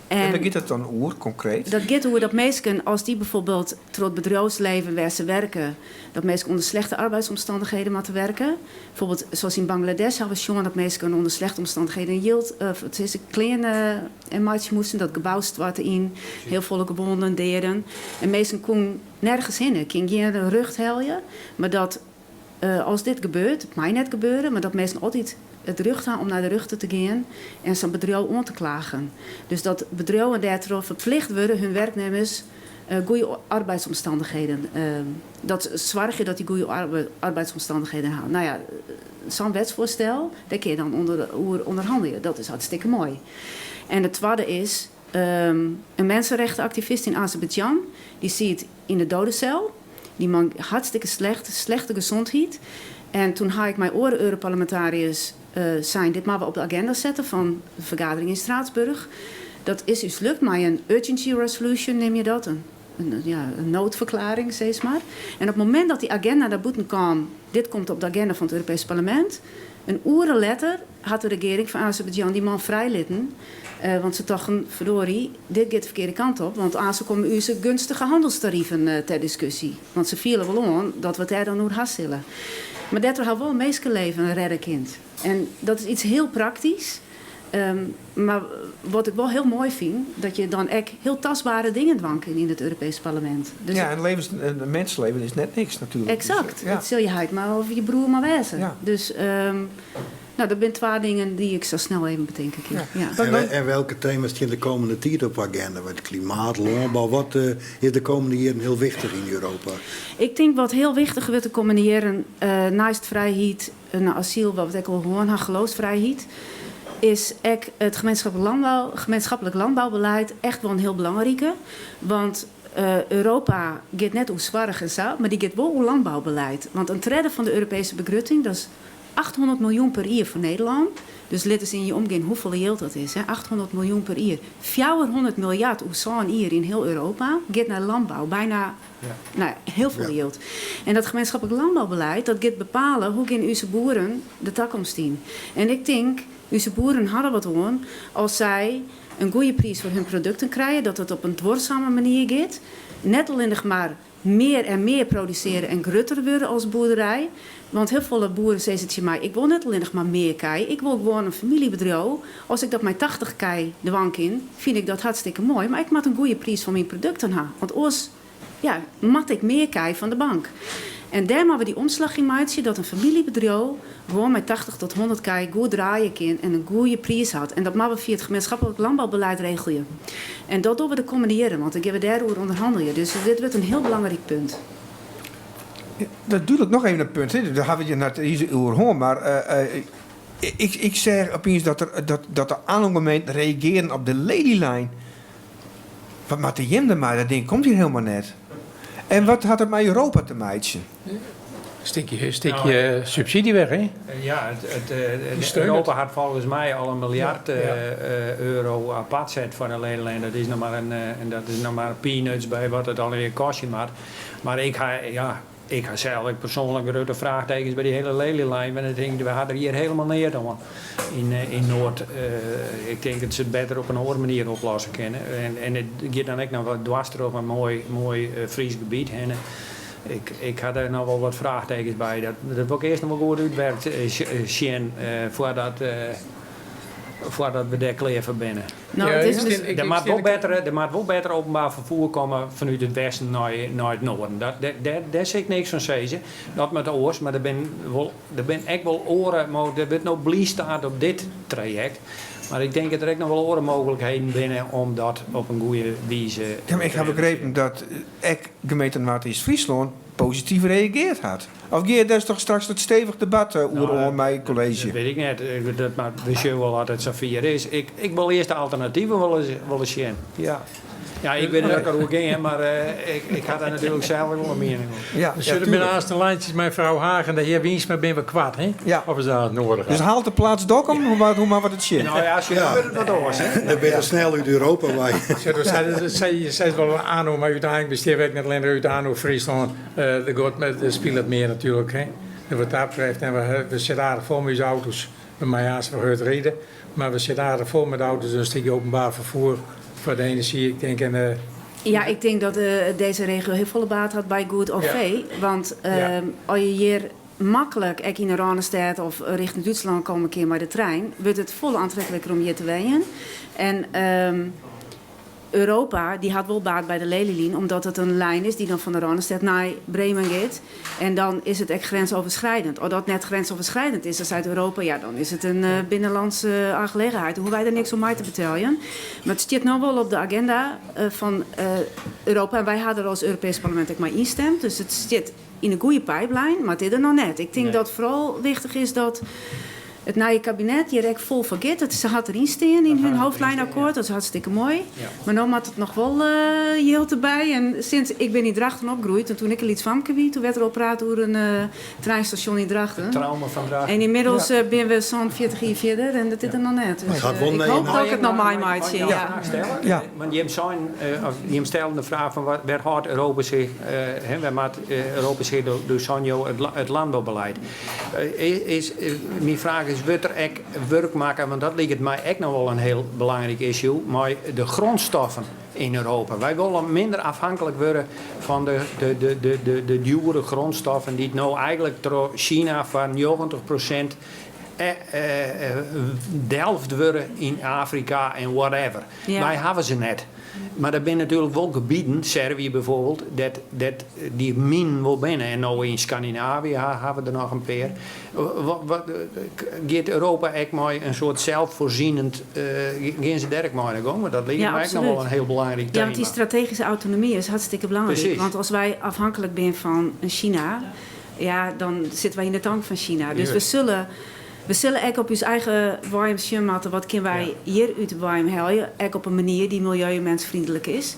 En wêr giet it dan oer, konkreet? Dat giet oer dat minsken, as dy bijvoorbeeld troch it bedriuwsleven wêr't se werke, dat minsken ûnder slechte arbeidsomstannichheden moatte werke. Bijvoorbeeld, zoals yn Bangladesh hawwe we sjoen dat minsken ûnder slechte omstannichheden jild, of it is, klean meitsje moasten. Dat gebou stoarte yn, hiel folle gewonden, deaden. En minsken koenen nergens hinne, koenen gjin rjocht helje. Mar dat as dit gebeurt, it mei net gebeure, mar dat minsken altyd it rjocht ha om nei de rjochter te gean en sa'n bedriuw oan te klagen. Dus dat bedriuwen dêrtroch ferplicht wurde hun werknimmers goede arbeidsomstannichheden, dat soargje dat dy goede arbeidsomstannichheden ha. No ja, sa'n wetsfoarstel, dêr kinne je dan ûnder, oer ûnderhannelje. Dat is hartstikke moai. En it twadde is, in mensenrechtenaktivist yn Azerbeidzjan, dy siet yn de dodensel. Dy man hartstikke slecht, slechte gezondheid. En toen ha ik mei oare Europarlementariërs sein, dit moatte we op de agenda sette fan de fergadering yn Straatsburg. Dat is ús lukt mei in urgency resolution, neame je dat, in, ja, in noodverklaring, sis mar. En op it momint dat dy agenda nei bûten kaam, dit komt op de agenda fan it Europeesk Parlemint, in oere letter hat de regearing fan Azerbeidzjan dy man frijlitten. Want se tochten, verdorie, dit giet de ferkearde kant op, want aanst komme ús gunstige hannelstariven ter diskusje. Want se fiele wol oan dat we it dêr dan oer ha sille. Mar dêrtroch ha wol in minskelibben rêde kind. En dat is iets hiel praktysk. Mar wat ik wol hiel moai fyn, dat je dan ek hiel tastbere dingen dwaan kinne yn it Europeesk Parlemint. Dus Ja, en levens, in minskeleven is net niks natuerlik. Eksakt. Ja. It sil je heit mar of je broer mar wêze. Ja. Dus no, dat binne twa dingen dy't ik sa snel even betinke kin. Ja. En welke tema's stean de komende tiid op de agenda? Wat klimaat, lânbou, wat is de komende jierren hiel wichtich yn Europa? Ik tink wat hiel wichtich wurdt de kommende jierren, neist frijheid, asyl, wat we ek al hân ha, geloofsfrijheid, is ek it gemeenschappelijk landbouw, gemeenschappelijk landbouwbeleid echt wol in hiel belangrike. Want Europa giet net oer soarch en sa, mar dy giet wol oer landbouwbeleid. Want in tredde fan de Europeeske begrutting, dat is 800 miljoen per jier foar Nederlân. Dus lit ris yn je omgean hoefolle jild dat is. Hè? 800 miljoen per jier. 400 miljard oer sân jier yn hiel Europa giet nei lânbou. Byna, no, hiel folle jild. En dat gemeenschappelijk landbouwbeleid, dat giet bepale hoe gean ús boeren de takomst yn. En ik tink, ús boeren ha der wat oan as sy in goede priis foar hun produkten krije, dat it op in duorsame manier giet. Net allinnich mar mear en mear produsearje en grutter wurde as boerderij. Want hiel folle boeren sizze tsjin my, ik wol net allinnich mar mear kij, ik wol gewoan in famyljebedriuw. As ik dat mei 80 kij dwaan kin, fyn ik dat hartstikke moai. Mar ik moat in goede priis foar myn produkten ha. Want oars ja, moat ik mear kij fan de bank. En dêr moatte we dy omslach yn meitsje dat in famyljebedriuw gewoan mei 80 tot 100 kij goed draaie kin en in goede priis hat. En dat moatte we fia it gemeenschappelijk landbouwbeleid regelje. En dat dogge we de kommende jierren, want dan gean we dêroer ûnderhannelje. Dus dit wurdt in hiel belangryk punt. Dat dúdlik noch even in punt. Hè. Dêr hawwe we it net iens oer hân, mar ik seach opiens dat, der, dat, dat de gemeenten reagearren op de Lelylijn. Wat moatte jim dermei? Dat ding komt hjir hielendal net. En wat hat it mei Europa te meitsjen? Stikje subsydzje weg, hè? Ja, Europa hat folgens my al in miljard euro apart set foar de Lelylijn. Dat is noch mar, in, dat is noch mar peanuts by wat it allegear kostje moat. Mar ik ha, ja, ik ha sels ek persoanlik grutte fraachtekens by dy hiele Lelylijn. Want ik tink, we ha der hjir hielendal neat oan yn Noard. Ik tink dat se it better op in oare manier oplosse kinne. En it giet dan ek noch wat dwers troch in moai, moai Frysk gebiet hinne. Ik ha dêr noch wol wat fraachtekens by. Dat wol ik earst noch wol goed útwerkt sjen foardat we dêr klear foar binne. No, it is dus- Der moat wol better openbaar ferfier komme fanút it westen nei it noarden. Dat, dêr, dêr sil ik niks fan sizze. Dat moat oars, mar der binne ek wol oare, der wurdt no bliidstart op dit trajekt. Mar ik tink dat der ek noch wol oare mooglikheden binne om dat op in goede wize Ja, mar ik ha begrepen dat ek gemeente Noardeast-Fryslân posityf reagearre hat. Of gean dêr toch straks it stevich debat oer oan mei it kolleezje? Dat wit ik net. Dat, mar we sjogge wol at it safier is. Ik wol earst de alternativen wol ris sjen. Ja. Ja, ik wit net oft ik deroer gean, mar ik ha dêr natuerlik sels ek wol in miening oer. Ja, ja, der binne aanst lijntjes mei frou Haach en de hear Wiensma binne we koart, hè? Ja. Of is dat nedich? Dus halteplaats Dokkum, hoe moat it sjen? No ja, sjoch, dan wurdt it wat oars, hè? Dan binne we snel út Europa wei. Je sizze wol ANO, mar úteinlik besteane we ek net allinnich út ANO Fryslân. De God spilet mear natuerlik, hè? Wat dat betreft. En we sitte aardich fol mei ús auto's. We meie aanst wol hurd ride, mar we sitte aardich fol mei de auto's. Dus in stikje openbaar ferfier. Foar de enerzjy, ik tink en. Ja, ik tink dat dizze regio hiel folle baat hat by goed OV. Want as je hjir maklik ek yn 'e Rânestêd of rjochting Dútslân komme kinne mei de trein, wurdt it folle oantrekliker om hjir te wenjen. En Europa dy hat wol baat by de Lelyline, omdat it in lijn is dy't dan fan de Rânestêd nei Bremen giet. En dan is it ek grensoverschrijdend. As dat net grensoverschrijdend is, dan seit Europa, ja, dan is it in binnenlandse aangelegenheid. Dan hoege wy der niks oan mei te beteljen. Mar it stiet no wol op de aginda fan Europa. En wy ha der as Europeesk Parlemint ek mei ynstimd. Dus it stiet yn 'e goede pijplijn, mar it is der noch net. Ik tink dat foaral wichtich is dat it nije kabinet hjir ek fol foar giet. Se hat deryn stean yn hun hoofdlijnakkoord, dat is hartstikke moai. Mar no moat it noch wol jild derby. En sinds ik bin yn Drachten opgroeid en toen ik in lyts famke wie, toen waard der al praat oer in treinstasjon yn Drachten. It trauma fan Drachten. En ynmiddels binne we 47 jier fierder en dat is der noch net. Dus ik hoop dat ik it noch meimeitsje. Ja. Fraach stelle? Want jim seinen, of jim stelden de fraach fan wêr hâldt Europa sich, wêr moat Europa sich, doe seinen jo it landbouwbeleid. Is, myn fraach is, wurdt der ek wurk makke, want dat liket my ek noch wol in hiel belangryk issue, mei de grondstoffen yn Europa. Wy wolle minder afhanklik wurde fan de, de, de, de, de, de djoere grondstoffen dy't no eigentlik troch China foar 90% delft wurde yn Afrika en whatever. Wy hawwe se net. Mar der binne natuerlik wol gebieten, Servië bijvoorbeeld, dêr't dêr't dy minen wol binne. En no yn Skandinavië hawwe der noch in pear. Wat, giet Europa ek mei in soart zelfvoorzienend, gean se dêr ek mei oan de gong? Want dat liket my ek noch wol in hiel belangryk tema. Ja, want dy strategische autonomy is hartstikke belangryk. Want as wy afhanklik binne fan China, ja, dan sitte wy yn de tank fan China. Dus we sille We sille ek op ús eigen boaiem sjen moatte, wat kinne wy hjir út de boaiem helje, ek op in manier dy't milieu en mensvriendelijk is.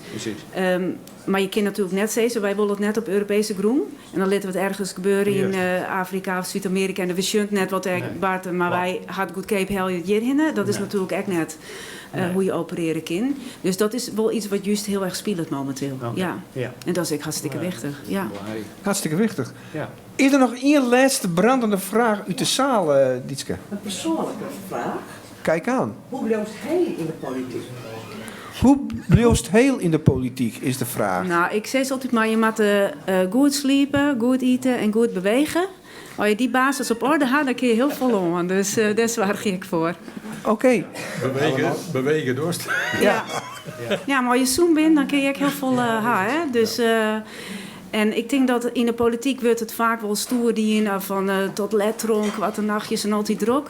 Mar je kinne natuerlik net sizze, wy wolle it net op Europeeske grûn en dan litte we it ergens gebeure yn Afrika of Súd-Amearika en we sjogge net wat dêr bart, mar wy ha it goedkeap helje it hjirhinne. Dat is natuerlik ek net hoe't je operearje kin. Dus dat is wol iets wat júst hiel erch spilet mominteel. Ja. En dat is ek hartstikke wichtich. Ja. Hartstikke wichtich. Is der noch ien lêste brandende fraach út de saal, Dietske? In persoanlike fraach. Kijk aan. Hoe bliuwst heel yn de polityk? Hoe bliuwst heel yn de polityk, is de fraach. Nou, ik sis altyd mar, je moatte goed sliepe, goed ite en goed bewege. As je dy basis op oarder ha, dan kinne je hiel folle oan. Dus dêr soargje ik foar. Oké. Bewege, bewege dochst. Ja. Ja, mar as je sûn binne, dan kinne je ek hiel folle ha, hè. Dus En ik tink dat yn de polityk wurdt it faak wol stoer dien fan tot let dronk, wat de nachtjes en altyd drok.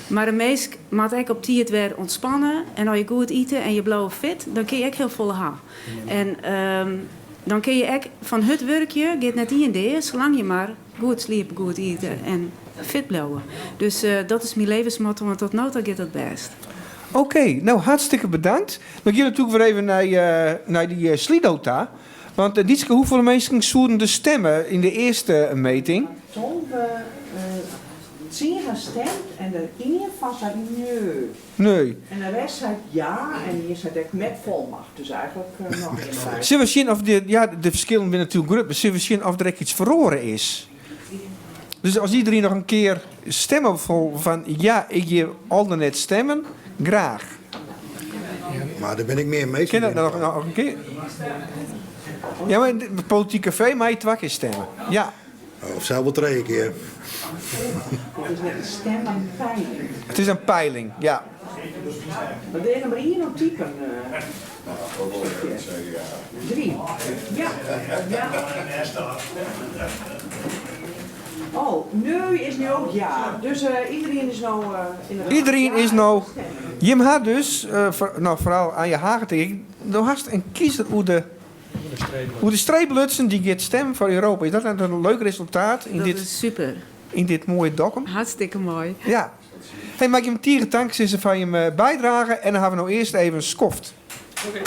Mar in minsk moat ek op tiid wer ûntspanne en as je goed ite en je bliuwe fit, dan kinne je ek hiel folle ha. En dan kinne je ek fan hurd wurkje, giet net ien dea, salang je mar goed sliepe, goed ite en fit bliuwe. Dus dat is myn levensmotto en tot no ta giet dat bêst. Oké, no hartstikke bedankt. Dan gean we natuerlik wer even nei dy Slido ta. Want Dietske, hoefolle minsken soenen der stimme yn de earste meting? 12, tsien ha stimd en der ien fan sei nee. Nee. En de rest seit ja en ien seit ek met volmacht. Dus eigentlik noch mear by. Sille we sjen of de, ja, de ferskillen binne natuerlik grut, mar sille we sjen of der ek iets feroare is. Dus as iedereen noch in kear stimme wol fan ja, ik gean al dan net stimmen, graach. Mar der binne ek mear minsken. Kin dat noch in kear? Ja, mar yn it Polityk Kafee mei je twa kear stimme. Ja. Of sels wol trije kear. It is net in stim, mar in peiling. It is in peiling, ja. Mar der is noch mar ien oan typen. Drie. Ja. Ja. Oh, nee is nu ook ja. Dus iedereen is no inderdaad. Iedereen is no. Jim ha dus, no foaral Anja Hagen tink ik, do hast in kiezer oer de, oer de streep lutsen dy giet stimmen foar Europa. Is dat net in leuk resultaat yn Dat dit, is super. yn dit moaie Dokkum? Hartstikke moai. Ja. Hey, mag ik jim tige tank sizze foar jim bydrage en dan hawwe we no earst even skoft. Oké.